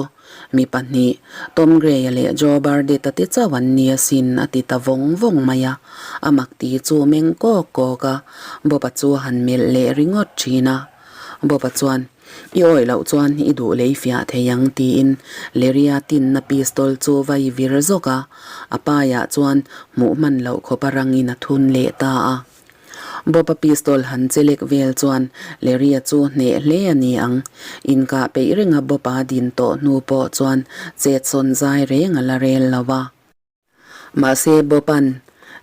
Mi pahnih, Tom Gray-a leh Joe Burdett-a te chauh an ni asin, a ti ta vawng vawng mai a. A mak ti chu meng kawk kawk a, Bob-a chu a han melh leh ringawt thin a. Bob-a chuan, I awih loh chuan i duh lei fiah thei ang, tiin Larry-a tinna pistol chu vai vir zawk a, a paiah chuan hmuh hman loh khawp a rangin a thun leh ta a. Bob-a pistol han che lek vel chuan Larry-a chu hneh hle a ni ang. Inkah peih renga Bob-a din tawh hnu pawh chuan chet sawn zai reng a la rel lo va. Mahse Bob-a'n,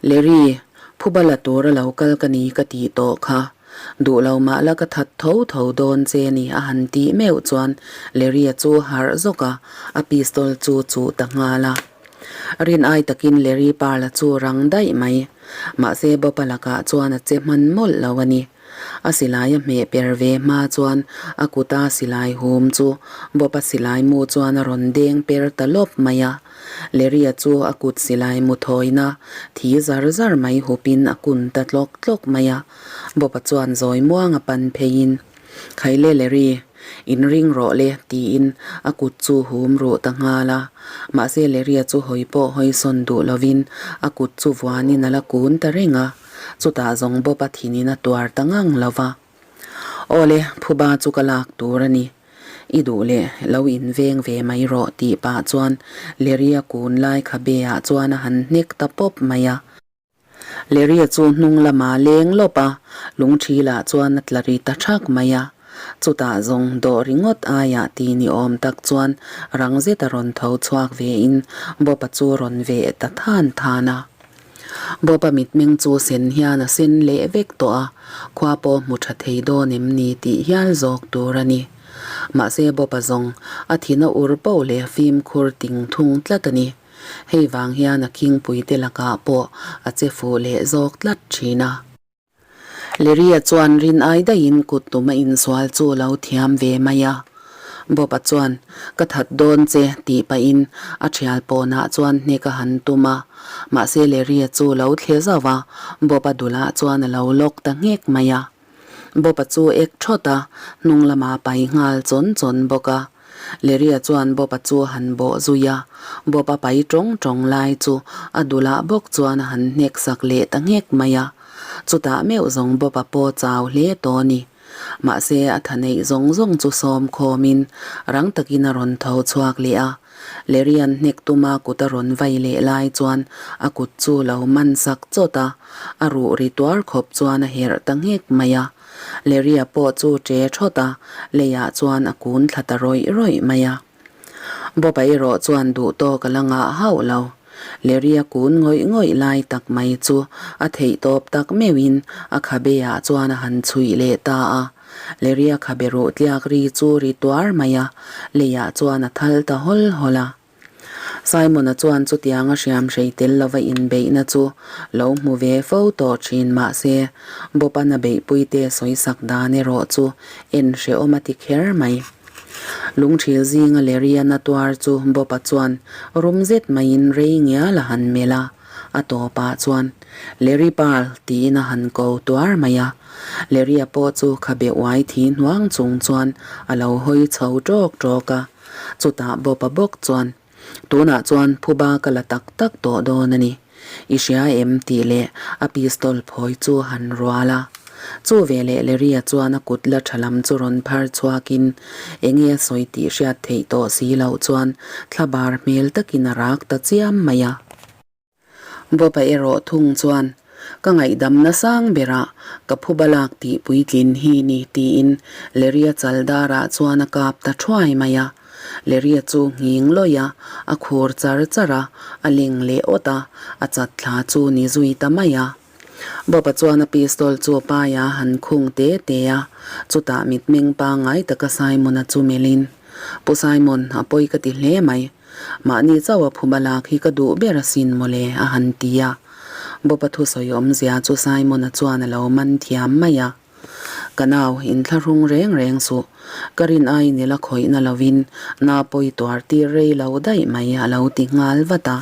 Larry, phuba la tur a lo kal ka ni ka tih tawh kha. Duh lo mah la ka that tho tho dawn che ni a han tih meuh chuan Larry-a chu harh zawk a, a pistol chu chuh ta nghal a. Rin ai takin Larry Pearl-a chu rang daih mai. Mahse Bob-a lakah chuan a che hman mawlh lo a ni. A silai a hmeh per ve hma chuan a kuta silai hum chu Bob-a silai mu chuan a rawn deng per ta lawp mai a. Larry-a chu a kut silai mu thawina thi zar zar mai hupin a kun ta tlawk tlawk mai a. Bob-a chuan zawi muang a pan pheiin, Khaile Larry, inring rawh le, tiin a kut chu hum ruh ta nghal a. Mahse Larry-a chu hawi pawh hawi sawn duh lovin a kut chu vuanin a la kun ta reng a, chutah zawng Bob-a thinin a tuar ta ngang lo va. Aw le, phuba chu ka lak tur a ni. I duh leh lo inveng ve mai rawh tih pah chuan Larry-a kun lai khabe ah chuan a han hnek ta pawp mai a. Larry-a chu hnung lamah leng lawp a, lungṭhilah chuan a tla ri ta thak mai a. Chutah zawng dawh ringawt aiah ti ni awm tak chuan rang zet a rawn tho chhuak vein Bob-a chu rawn veh ta than than a. Bob-a mitmeng chu sen hian a sen leh vek tawh a, khua pawh hmu tha thei dawn em ni tih hial zawk tur a ni. Mahse Bob-a zawng a thin a ur poh leh fimkhur ting thung tlat a ni. Hei vang hian a khingpuite lakah pawh a che fuh leh zawk tlat thin a. Larry-a chuan rin ai daihin kut tum a insual chu lo thiam ve mai a. Bob-a chuan, Ka that dawn che, tih pahin a thial pawnah chuan hnek a han tum a. Mahse Larry-a chu lo thle zauh a, Bob-a dulah chuan a lo lawk ta nghek mai a. Bob-a chu ek thawt a, hnung lamah a pai nghal chawn chawn bawk a. Larry-a chuan Bob-a chu a han bawh zui a, Bob-a pai tawng tawng lai chu a dulah bawk chuan a han hnek sak leh ta nghek mai a. Chutah meuh zawng Bob-a pawh chau hle tawh a ni. Mahse, a tha neih zawng zawng chu sawm khawmin rang takin a rawn tho chhuak leh a. Larry-a'n hnek tuma kut a rawn vai leh lai chuan a kut chu lo man sak chawt a, a ruh ri tuar khawp chuan a herh ta nghek mai a. Larry-a pawh chu ṭe ṭhawt a, leiah chuan a kun thla ta rawih rawih mai a. Bob-a erawh chuan duh tawk a la ngah hauh lo. Larry-a kun ngawih ngawih lai tak mai chu a theih tawp tak meuhin a khabe ah chuan a han chhuih leh ta a. Larry-a khabe ruh tliak ri chu ri tuar mai a, leiah chuan a thal ta hawl hawl a. Simon-a chuan chutianga hriam hrei tel lova inbeihna chu lo hmu ve fo tawh thin mah se, Bob-a'n a beihpuite sawisak dan erawh chu en hrehawm a ti kher mai. Lungthil zinga Larry-a na tuar chu Bob-a chuan rum zet maiin rei ngial a han melh a, a tawpah chuan, Larry Pearl tiin a han ko tuar mai a. Larry-a pawh chu khabe uai thi hnuang chung chuan a lo hawi chho ṭawk ṭawk a. Chutah Bob-a bawk chuan, Tunah chuan phuba ka la tak tak tawh dawn a ni. I hria em? tih leh a pistol phawi chu a han rual a. Chu veleh Larry-a chuan a kut la tha lam chu rawn phar chhuakin enge a sawi tih hriat theih tawh si loh chuan thlabar hmel takin a rak ta chiam mai a. Bob-a erawh thung chuan ka ngaihdamna sang berah ka phuba lak tih puitlin hi ni tiin Larry-a chal darah chuan a kap ta thuai mai a. Larry-a chu nghing lawih a, a khur char char a, a leng leh awt a, a chat thla chu ni zui ta mai a. Bob-a chuan a pistol chu a paia a han khung te te a, chutah mitmeng pangngai taka Simon-a chu melhin, Pu Simon, a pawi ka ti hle mai. Mahni chauh a phuba lak hi ka duh ber asin mawle, a han ti a. Bob-a thusawi awmzia chu Simon-a chuan a lo man thiam mai a. Ka nau, inthlahrung reng reng suh. Ka rin aiin i la khawihna lovin na pawi tuar tir rei lo daih mai, a lo ti nghal vat a.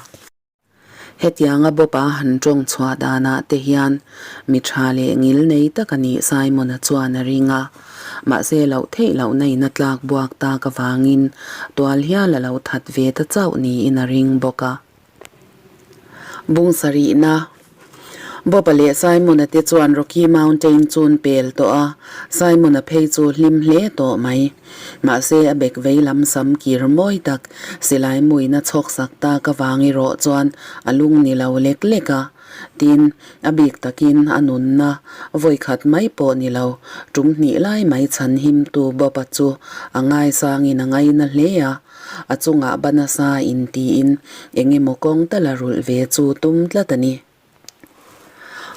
Hetianga Bob-a han tawng chhuah danah te hian mi tha leh ngil nei tak a nih Simon-a chuan a ring a. Mahse loh theih lohna in a tlak buak tak avangin tual hial a lo that ve ta chauh niin a ring bawk a. Bung sarihna Bob-a leh Simon-a te chuan Rocky Mountain chu an pel tawh a, Simon-a phei chu hlim hle tawh mai. Mahse a bek vei lam sam kir mawi tak silai muina chhawk sak tak avang erawh chuan a lung ni lo lek lek a. Tin, a bik takin a nunna vawi khat mai pawh ni lo, tum hnih lai mai chhan himtu Bob-a chu a ngaisangin a ngaina hle a. A chungah ba nasa intiin eng emaw kawng tal a rulh ve chu tum tlat a ni.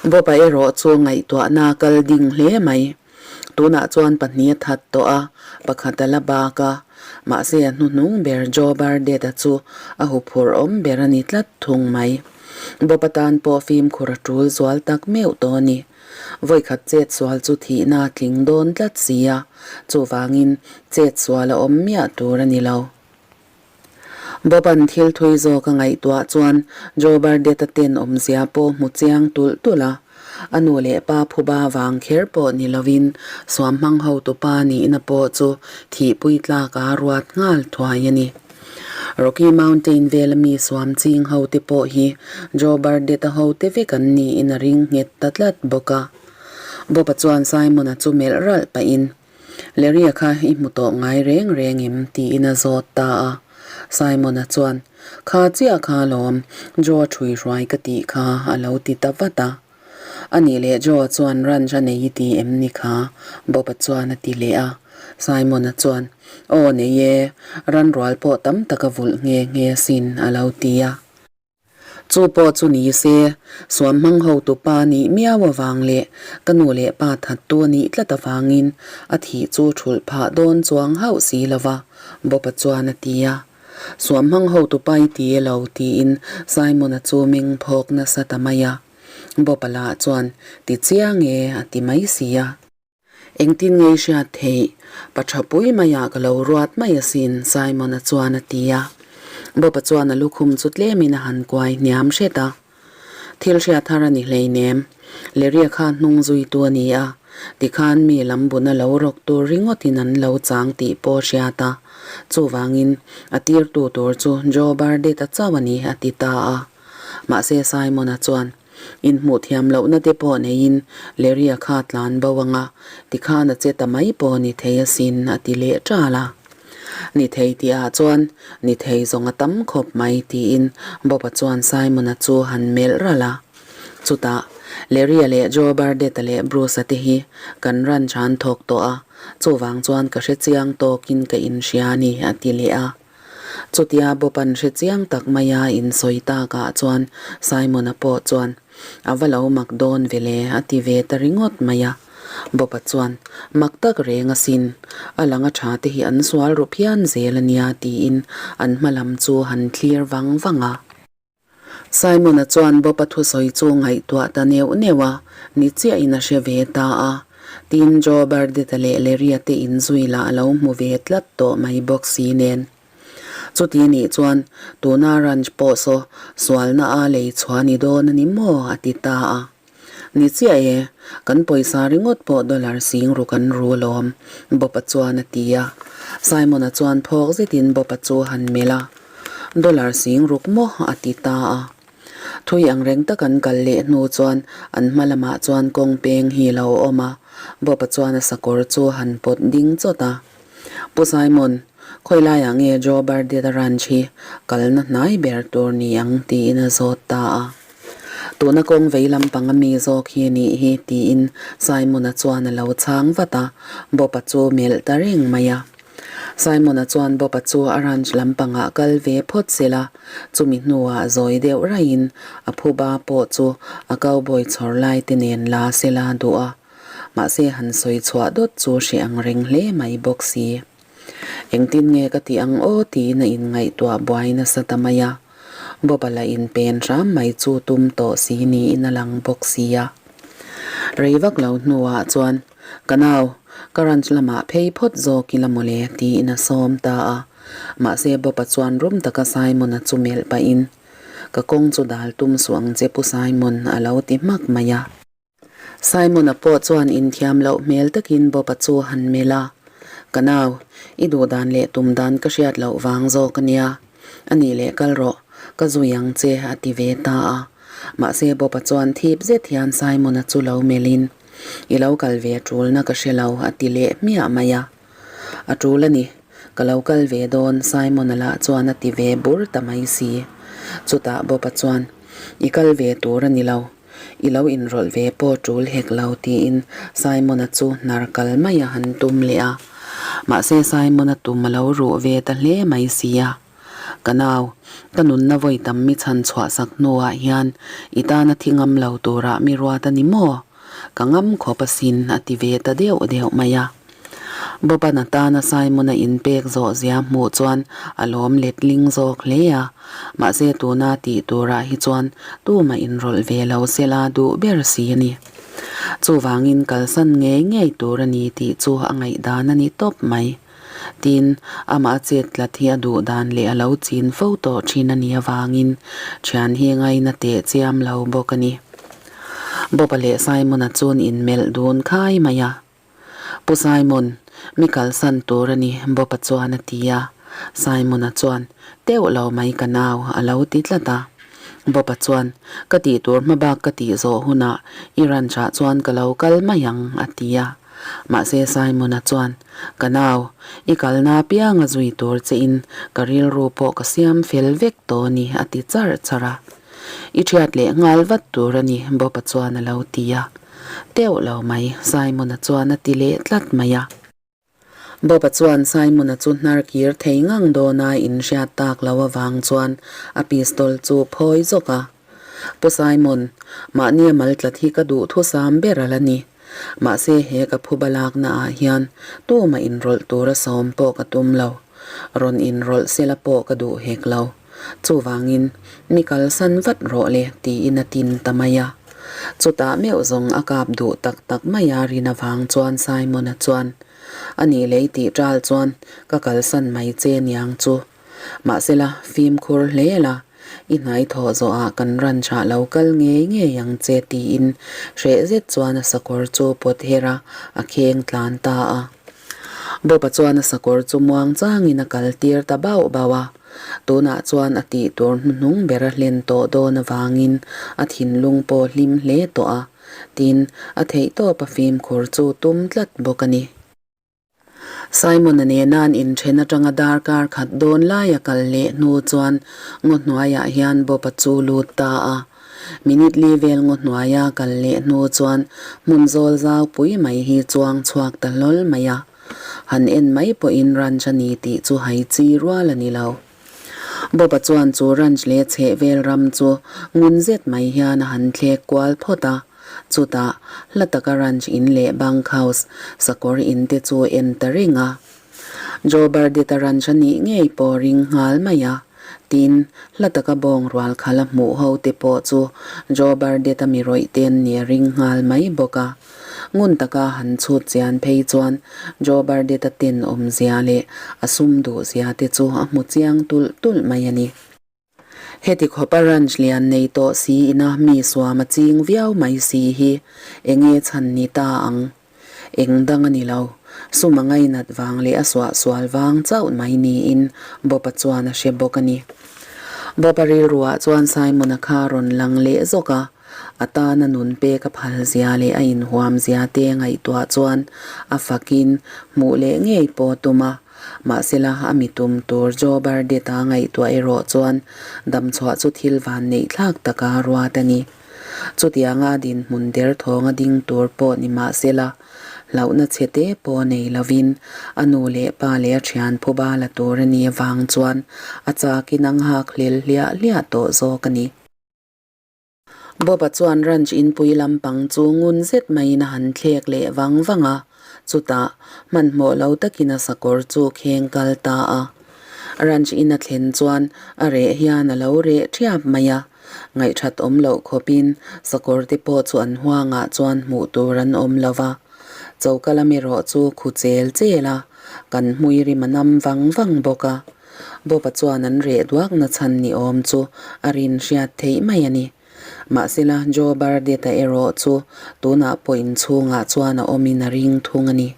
Bob-a erawh chu ngaihtuahna a kal ding hle mai. Tunah chuan pahnih a that tawh a, pakhat a la bak a. Mahse a hnuhnung ber Joe Burdett-a chu a huphurh awm ber a ni tlat thung mai. Bob-a tan pawh fimkhur a tul zual tak meuh tawh a ni. Vawikhat chet sual chu thihna a tling dawn tlat si a, chuvangin chet sual a awm miah tur a ni lo. Bob-a'n thil thui zawk a ngaihtuah chuan Joe Burdett-a ten awmzia pawh hmu chiang tulh tulh a. A nu leh pa phuba vang kher pawh ni lovin suam hmang hotupa nihna pawh chu thihpui tlak a ruat nghal thuai a ni. Rocky Mountain vela mi suam ching hote pawh hi Joe Burdett-a hote vek an niin a ring nghet ta tlat bawk a. Bob-a chuan Simon-a chu melh ralh pahin, Larry-a kha i hmu tawh ngai reng reng em? tiin a zawt ta a. Simon-a chuan, Kha chiah kha alawm, Joe-a ṭhui hruai ka tih kha a lo ti ta vat a. A nih leh Joe-a chuan ranch a nei i ti em ni kha? Bob-a chuan a ti leh a. Simon-a chuan, Aw nei e, ran rual pawh tam tak a vulh nghe nghe asin a lo ti a. Chu pawh chu ni se, suam hmang hotu pa nih miau avang leh ka nu leh pa thattu a nih tlat avangin a thih chu thulh phah dawn chuang hauh si lo va, Bob-a chuan a ti a. Suam hmang hotu pa i ti e lo tiin Simon-a chu meng phawk nasa ta mai a. Bob-a lah chuan, Ti chiang e a ti mai si a. Engtin nge i hriat theih? Pa tha pui maiah ka lo ruat mai asin, Simon-a chuan a ti a. Bob-a chuan a lukhum chu tlemin a han kuai hniam hret a. Thil hriat thar a ni hleinem. Larry-a kha hnung zuitu a ni a, tikhan mi lam buna lo rawk tur ringawtin an lo chang tih pawh a hriat a. Chuvangin, a tirtu tur chu Joe Burdett-a chauh a ni, a ti ta a. Mahse Simon-a chuan, Inhmuh thiam lohna te pawh neiin Larry-a kha tlan bo anga tikhan a che ta mai pawh ni thei asin a ti leh ṭal a. Ni thei tihah chuan ni thei zawng a tam khawp mai tiin Bob-a chuan Simon-a chu han melh ralh a. Chutah Larry-a leh Joe Burdett-a leh Bruce-a te hi kan ranch an thawk tawh a, chuvang chuan ka hre chiang tawkin ka inhria a ni a ti leh a. Chutia Bob-a'n hre chiang tak maia insawi takah chuan Simon-a pawh chuan, A va lo mak dawn ve le, a ti ve ta ringawt mai a. Bob-a chuan, Mak tak reng asin, a langa tha te hi an sual ru phian zel a nia, tiin an hma lam chu han thlir vang vang a. Simon-a chuan Bob-a thusawi chu ngaihtuah ta neuh neuh a, ni chiahin a hre ve ta a. Tin, Joe Burdett-a leh Larry-a te inzui lah a lo hmu ve tlat tawh mai bawk si nen. Chuti nih chuan, tuna ranch pawh saw sualna a lei chhuah ni dawn a ni maw? a ti ta a. Ni chiah e, kan pawisa ringawt pawh dollar sing ru kan ru alawm, Bob-a chuan a ti a. Simon-a chuan phawk zetin Bob-a chu a han melh a. Dollar sing ruk maw? a ti ta a. Thui ang reng tak an kal leh hnu chuan an hma lamah chuan kawng peng hi lo awm a, Bob-a chuan a sakawr chu han pawt ding chawt a. Pu Simon, khawi laiah nge Joe Burdett-a ranch hi kalna hnai ber tur ni ang tiin a zawt ta a. Tuna kawng vei lampang a mi zawk hi nih hi tiin Simon-a chuan a lo chhang vat a, Bob-a chu melh ta reng mai a. Simon-a chuan Bob-a chu a ranch lampangah kal ve phawt sela, chumi hnuah zawi deuh raihin a phuba pawh chu a cowboy chhawr lai te nen la sela duh a. Mahse han sawi chhuah dawt chu hreh ang reng hle mai bawk si. Engtin nge ka tih ang aw tiin a inngaihtuah buai nasa ta mai a. Bob-a la inpen hram mai chu tum tawh si niin a lang bawk si a. Rei vak lo hnuah chuan, Ka nau, ka ranch lamah phei phawt zawk ila mawle tiin a sawm ta a. Mahse Bob-a chuan rum taka Simon-a chu melh pahin, Ka kawng chu dal tum suh ang che Pu Simon a lo ti hmak mai a. Simon-a pawh chuan inthiam loh hmel takin Bob-a chu han melh a, Ka nau, i duh dan leh tum dan ka hriat loh vang zawk a nia. A nih leh kal rawh, ka zui ang che a ti ve ta a. Mahse Bob-a chuan thip zet hian Simon-a chu lo melhin, I lo kal ve tulna ka hre lo a ti leh hmiah mai a. A tul a ni, ka lo kal ve dawn Simon-a lah chuan a ti ve bur ta mai si. Chutah Bob-a chuan, I kal ve tur a ni lo. I lo inrawlh ve pawh tul hek lo tiin Simon-a chu hnar kal mai a han tum leh a. Mahse Simon-a tum a lo ruh ve ta hle mai si a. Ka nau, ka nunna vawi tam mi chhan chhuah sak hnuah hian i tana thi ngam lo turah mi ruat a ni maw? Ka ngam khawp asin a ti ve ta deuh deuh mai a. Bob-an a tana Simon-a inpek zawh zia hmuh chuan a lawm letling zawk hle a, mahse tuna tih turah hi chuan tumah inrawlh ve lo sela duh ber si a ni. Chuvangin kalsan ngei ngei tur a ni tih chu a ngaihdan a ni tawp mai. Tin, amah chet tlat hi a duh dan leh a lo chin fo tawh thin a nih avangin thian hi ngaina teh chiam lo bawk a ni. Bob-a leh Simon-a chuan inmelh dun khai mai a. Pu Simon, mi kalsan tur a ni, Bob-a chuan a ti a. Simon-a chuan, Teuh lo mai ka nau, a lo ti tlat a. Bob-a chuan, Ka tih tur hma bak ka tih zawh hunah i ranch-ah chuan ka lo kal mai ang, a ti a. Mahse Simon-a chuan, Ka nau, i kalna apianga zui tur chein ka rilru pawh ka siam fel vek tawh a ni, a ti charh charh a. I thiat leh nghal vat tur a ni, Bob-a chuan a lo ti a. Teuh lo mai, Simon-a chuan a ti leh tlat mai a. Bob-a chuan Simon-a chu hnar kir thei ngang dawna inhriat tak lo avang chuan a pistol chu phawi zawk a. Pu Simon, mahnia mal tlat hi ka duh thusam ber a la ni. Mahse he ka phuba lakna ah hian tumah inrawlh tura sawm pawh ka tum lo. Rawn inrawlh sela pawh ka duh hek lo. Chuvangin, mi kalsan vat rawh le tiin a tin ta mai a. Chutah meuh zawng a kap duh tak tak mai a rin avang chuan Simon-a chuan, A nih lei tih ṭal chuan ka kalsan mai che niang chu. Mahsela, fimkhur hle la, i hnai thawh zawhah kan ranch-ah lo kal ngei ngei ang che tiin hreh zet chuan a sakawr chu pawt her a, a kheng tlan ta a. Bob-a chuan a sakawr chu muang changin a kal tir ta bauh bauh a. Tunah chuan a tih tur hnuhnung ber a hlen tawh dawn avangin a thinlung pawh hlim hle tawh a, tin, a theihtawp a fimkhur chu tum tlat bawk a ni. Simon-a nena an inthen atanga darkar khat dawn lai a kal leh hnu chuan ngaw hnuaiah hian Bob-a chu lut ta a. Minute li vel ngaw hnuaia kal leh hnu chuan hmun zawl zau pui mai hi chuang chhuak ta hlawl mai a. Han en mai pawhin ranch a ni tih chu hai chi rual a ni lo. Bob-a chuan chu ranch leh chhehvel ram chu ngun zet mai hian a han thlek kual phawt a. Chutah, hla taka ranch in leh bunk house, sakawr in te chu en ta reng a. Joe Burdett-a ranch a nih ngei pawh ring nghal mai a. Tin, hla taka bawng rual khal a hmuh ho te pawh chu Joe Burdett-a mi rawih te an nih a ring nghal mai bawk a. Ngun taka han chhut chian phei chuan Joe Burdett-a tenawmzia leh a sum duhzia te chu a hmu chiang tulh tulh mai a ni. Heti khawpa ranch lian nei tawh si ina mi suam a ching viau mai si hi enge chhan ni ta ang? Eng dang a ni lo, sum a ngainat vang leh a suahsual vang chauh mai niin Bob-a chuan a hre bawk a ni. Bob-a rilruah chuan Simon-a kha a rawn lang leh zawk a, a tana nun pek a phal zia leh a inhuam zia te ngaihtuah chuan a fakin hmuh leh ngei pawh a tum a. Mahsela a mi tum tur Joe Burdett-a ngaihtuah erawh chuan damchhuah chu thil van neih thlak taka ruat a ni. Chutianga dinhmun derthawnga ding tur pawh ni mahsela, hlauhna chhe te pawh nei lovin a nu leh pa leh a thian phuba la tur a nih avang chuan a chakin a nghak hlel hliah hliah tawh zawk a ni. Bob-a chuan ranch inpui lampang chu ngun zet maiin a han thlek leh vang vang a, chutah hmanhmawh lo takin a sakawr chu kheng kal ta a. Ranch in a thlen chuan a reh hian a lo reh ṭhiap mai a. Ngaihthat awm loh khawpin sakawr te pawh chu an huangah chuan hmuh tur an awm lo va. Choka lam erawh chu khu chel chel a, kan hmui rim a nam vang vang bawk a. Bob-a chuan an reh duakna chhan ni awm chu a rin hriat theih mai a ni. Mahsela Joe Burdett-a erawh chu tunah pawh inchhungah chuan a awmin a ring thung a ni.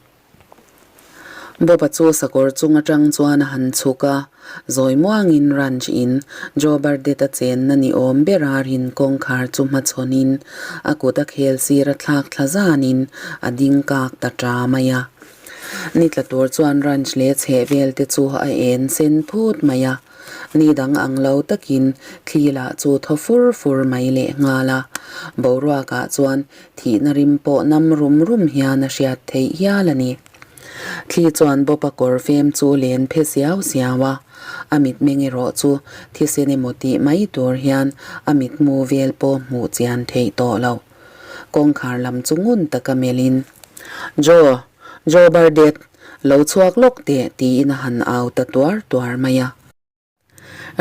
Bob-a chu sakawr chung atang chuan a han chhuk a, zawi muangin ranch in Joe Burdett-a chenna ni awm bera rin kawngkhar chu hmachhawnin a kut a khel sir a thlak thla zanin a ding kak ta ta mai a. Ni tla tur chuan ranch leh chheh vel te chu a en sen phut mai a, ni dang ang lo takin thli lah chu thaw fur fur mai leh nghal a, boruakah chuan Thihna rim pawh nam rum rum hian a hriat theih hial a ni. Thli chuan Bob-a kawr fem chu len phe siau siau a, a mitmeng erawh chu thisen emaw tih mai tur hian a mitmu vel pawh hmuh chian theih tawh lo. Kawngkhar lam chu ngun taka melhin, Joe! Joe Burdett! Lo chhuak lawk teh! tiin a han au ta tuar tuar mai a.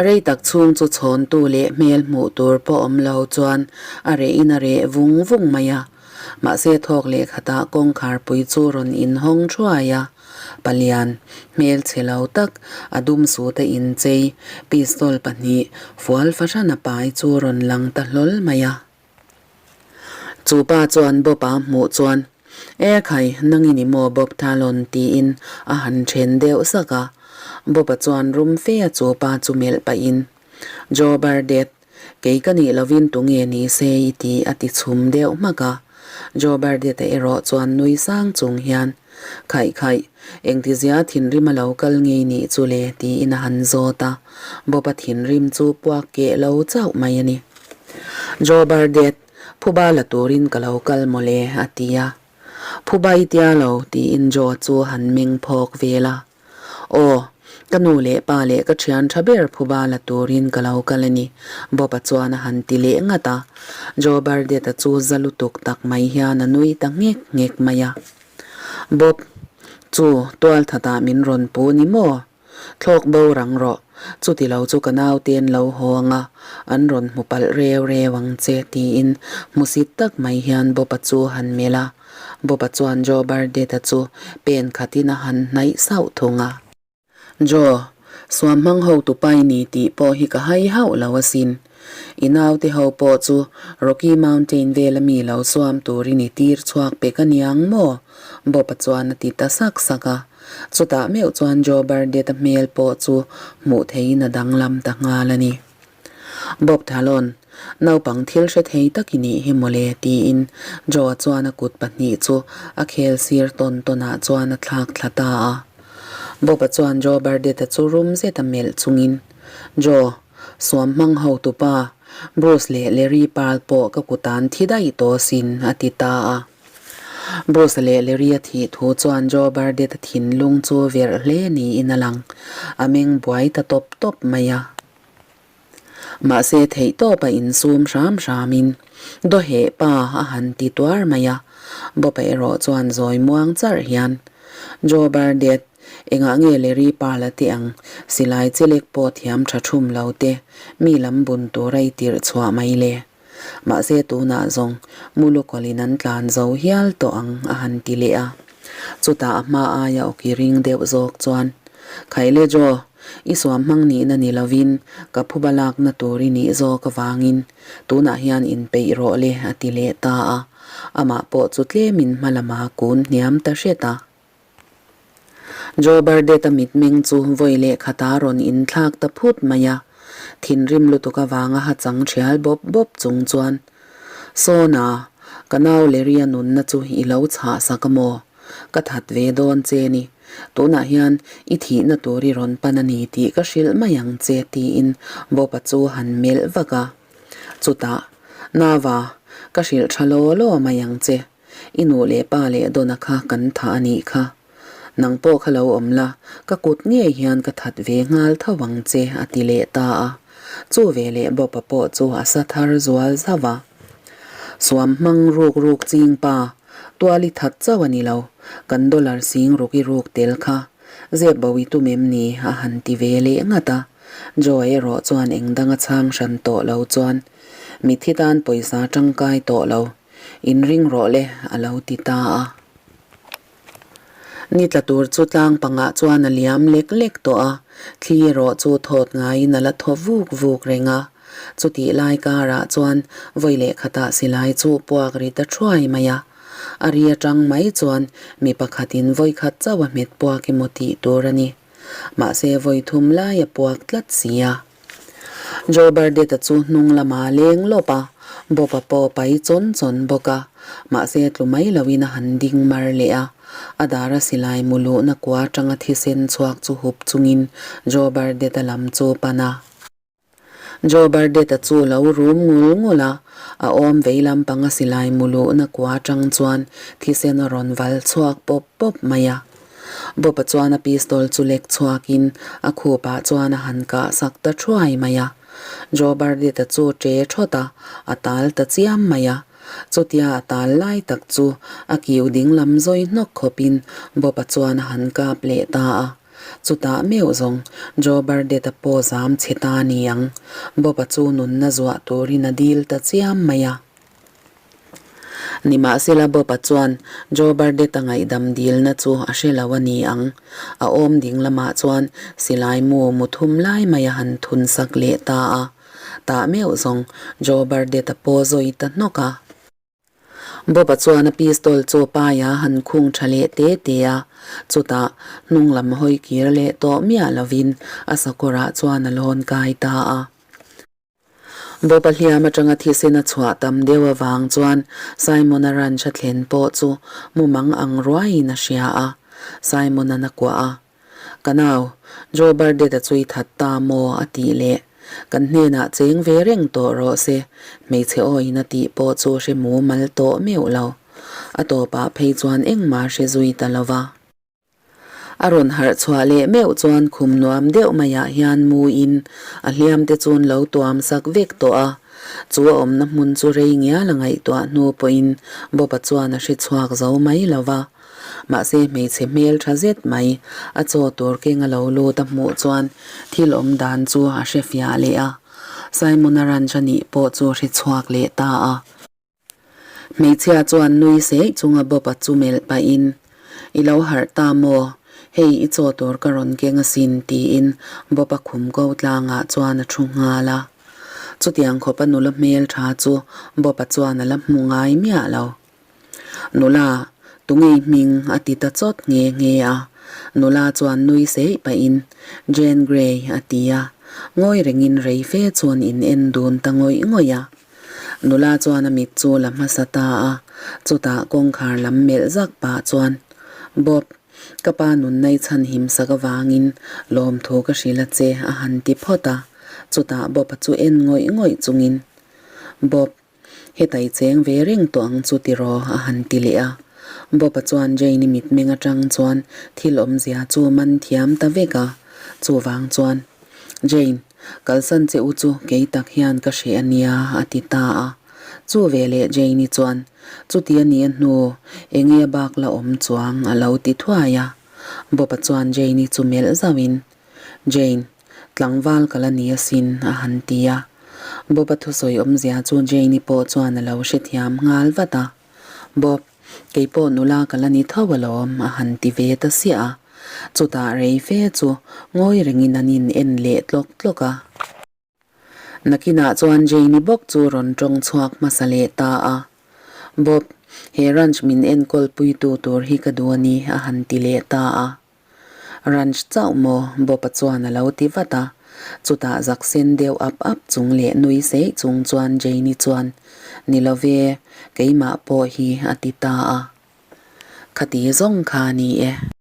Rei tak chhung chu chhawntu leh hmel hmuh tur pawh awm lo chuan a rehin a reh vung vung mai a. Mahse thawk leh khatah kawngkhar pui chu rawn inhawng thuai a. Palian, hmel chhe lo tak, a dum suta inchei, pistol pahnih, fual fahran a pai chu rawn lang ta hlawl mai a. Chu pa chuan Bob-a hmuh chuan, E khai, nang i ni maw Bob Talon? tiin a han then deuh sak a. Bob-a chuan rum fe a chu pa chu melh pahin, Joe Burdett, kei ka nih lovin tunge ni se i ti? a ti chhum deuh hmak a. Joe Burdett-a erawh chuan nui sang chung hian, Khaih khaih, engtizia thinrim a lo kal ngei nih chu le? tiin a han zawt a. Bob-a thinrim chu puak keh lo chauh mai a ni. Joe Burdett, phuba la turin ka lo kal mawle, a ti a. Phuba i tia lo, tiin Joe chu han meng phawk vel a. Aw, ka nu leh pa leh ka thian tha ber phuba la turin ka lo kal a ni, Bob-a chuan a han ti leh ngat a. Joe Burdett-a chu za lutuk tak mai hian a nui ta nghek nghek mai a. Bob, chu tualthatah min rawn pu ni maw? Thlawk bo rang rawh, chuti lo chu ka naute an lo haw ang a, an rawn hmu palh reu reu ang che, tiin hmusit tak mai hian Bob-a chu han melh a. Bob-a chuan Joe Burdett-a chu pen khatin a han hnaih sauh thung a. Joe, suam hmang hotu pai ni tih pawh hi ka hai hauh lo asin. I naute ho pawh chu Rocky Mountain vela mi lo suam turin i tir chhuak pek a niang maw? Bob-a chuan a ti ta sak sak a. Chutah meuh chuan Joe Burdett-a hmel pawh chu hmuh theihin a danglam ta nghal a ni. Bob Thalon, naupang thil hre thei tak i nih hi mawle, tiin Joe-a chuan a kut pahnih chu a khel sir tawn tawnah chuan a thlak thla ta a. Bob-a chuan Joe Burdett-a chu rum zeta melh chungin, Joe, suam hmang hotupa, Bruce leh Larry Pearl pawh ka kutan thi daih tawh asin, a ti ta a. Bruce leh Larry-a thih thu chuan Joe Burdett-a thinlung chu verh hle niin a lang. A meng buai ta tawp tawp mai a. Mahse theihtawp a insum hram hramin dawheh pa a han ti tuar mai a. Bob-a erawh chuan zawi muang charh hian, Joe Burdett, engah nge Larry Pearl-a te ang silai chelek pawh thiam tha thum lo te mi lam bun tura i tirh chhuah mai le? Mahse tunah zawng Mulukawlin an tlan zo hial tawh ang a han ti leh a. Chutah a hma aia awki ring deuh zawk chuan, Khaile Joe, i suam hmang nihna ni lovin ka phuba lakna tur i nih zawk avangin tunah hian inpeih rawh le a ti leh ta a. Amah pawh chu tlemin hma lama kun hniam ta hret a. Joe Burdett-a mitmeng chu vawi leh khata rawn inthlak ta phut mai a. Thinrim lutuk avanga ha chang thial bawp bawp chung chuan, Sawna, ka nau Larry-a nunna chu i lo chhah sak a maw? Ka that ve dawn che ni. Tunah hian i thihna tur i rawn pan a ni tih ka hrilh mai ang che tiin Bob-a chu han melh vak a. Chutah, Nava, ka hrilh tha law law mai ang che. I nu leh pa leh Donna kha kan thah a nih kha. Nang pawh kha lo awm la, ka kut ngei hian ka that ve nghal tho ang che a ti leh ta a. Chu ve leh Bob-a pawh chu a sa thar zual zauh a. Suam hmang ruk ruk ching pa, tual i that chauh a ni lo, kan dollar sing ruk i ruk tel kha. Zep bo i tum em ni? a han ti ve leh ngat a. Joe erawh chuan eng dang a chhang hran tawh lo chuan, Mitthi tan pawisa tangkai tawh lo, inring rawh le a lo ti ta a. Ni tla tur chu tlang pangah chuan a liam lek lek tawh a, thli erawh chu thawt ngaiin a la thaw vuk vuk reng a. Chutih lai karah chuan vawi leh khatah silai chu puak ri ta thuai mai a. A ri atang mai chuan mi pakhatin vawi khat chauh a hmet puak emaw tih tur a ni. Mahse vawi thum lai a puak tlat si a. Joe Burdett-a chu hnung lamah a leng lawp a, Bob-a pawh pai chawn chawn bawk a, mahse tlu mai loin a han ding mar leh a. A dara silai mu luhna kua atanga thisen chhuak chu hup chungin Joe Burdett-a lam chu pan a. Joe Burdett-a chu lo rum ngul ngul a, a awm vei lampanga silai mu luhna kua atang chuan thisen a rawn val chhuak pawp pawp mai a. Bob-a chuan a pistol chu lek chhuakin a khupah chuan a han kah sak ta thuai mai a. Joe Burdett-a chu ṭe ṭhawt a, a tal ta chiam mai a. Chutia a tal lai tak chu a kiu ding lam zawi hnawk khawpin Bob-a chuan a han kap leh ta a. Chutah meuh zawng Joe Burdett-a pawh zam chhe ta a ni ang. Bob-a chu nunna zuah turin a dil ta chiam mai a. Nimahsela Bob-a chuan Joe Burdett-a ngaihdam dilna chu a hre lo a ni ang. A awm ding lamah chuan silai mu mu thum lai mai a han thun sak leh ta a. Tah meuh zawng Joe Burdett-a pawh zawi ta hnawk a. Bob-a chuan a pistol chu paia han khung tha leh te te a, chutah hnung lam hawi kir leh tawh miah lovin a sakawrah chuan a lawn kai ta a. Bob-a hliam atanga thisen a chhuah tam deuh avang chuan Simon-a ranch a thlen pawh chu mumang ang ruaiin a hria a, Simon-a'n a kuah a. Ka nau, Joe Burdett-a chu i that ta maw? a tih leh. Kan hnenah cheng ve reng tawh rawh se, hmeichhe awiin a tih pawh chu hre mumal tawh meuh lo. A tawpah phei chuan engmah hre zui ta lo va. A rawn harh chhuah leh meuh chuan khum nuam deuh maiah hian muin a hliam te chuan lo tuam sak vek tawh a. Chu a awmna hmun chu rei ngial a ngaihtuah hnu pawhin Bob-a chuan a hre chhuak zo mai lo va. Mahse hmeichhe hmel tha zet mai a chaw tur keng a lo lut a hmuh chuan thil awm dan chu a hre fiah leh a. Simon-a ranch a nih pawh chu hre chhuak leh ta a. Hmeichhia chuan nui seih chunga Bob-a chu melh pahin, I lo harh ta maw? Hei i chaw tur ka rawn keng asin, tiin Bob-a khum ko tlangah chuan a thu nghal a. Chutiang khawpa nula hmel tha chu Bob-a chuan a la hmu ngai miah lo. Nula, tungei hming a ti ta chawt nghe nghe a. Nula chuan nui seih pahin, Jane Grey, a ti a. Ngawi rengin rei fe chuan in en dun ta ngawih ngawih a. Nula chuan a mit chu la hmasa ta a, chutah kawngkhar lam melh zak pah chuan, Bob, ka pa nunna i chhanhim sak avangin lawmthu ka hrilh a che a han ti phawt a, chutah Bob-a chu en ngawih ngawih chungin, Bob, heta i cheng ve reng tawh ang chu tiraw a han ti leh a. Bob-a chuan Jane-i mitmeng atang chuan thil awmzia chu man thiam ta vek a, chuvang chuan, Jane, Kalsan che u chu kei tak hian ka hreh a nia, a ti ta a. Chu veleh Jane-i chuan, Chuti a nih a hnu, enge a bak la awm chuang a lo ti thuai a. Bob-a chuan Jane-i chu melh zauhin, Jane, tlangval ka la ni asin, a han ti a. Bob-a thusawi awmzia chu Jane-i pawh chuan a lo hrethiam nghal vat a. Bob, kei pawh nula ka la ni tho alawm, a han ti ve ta siah a. Chutah rei fe chu ngawi rengin an in en leh tlawk tlawk a. Nakinah chuan Jane-i bawk chu rawn tawng chhuak hmasa leh ta a. Bob, he ranch min enkawl puitu tur hi ka duh a ni, a han ti leh ta a. Ranch chauh maw? Bob-a chuan a lo ti vat a. Chutah zak sen deuh ap ap chung leh nui seih chung chuan Jane-i chuan, Ni lo ve, keimah pawh hi a ti ta a. Khati zawng kha a ni e.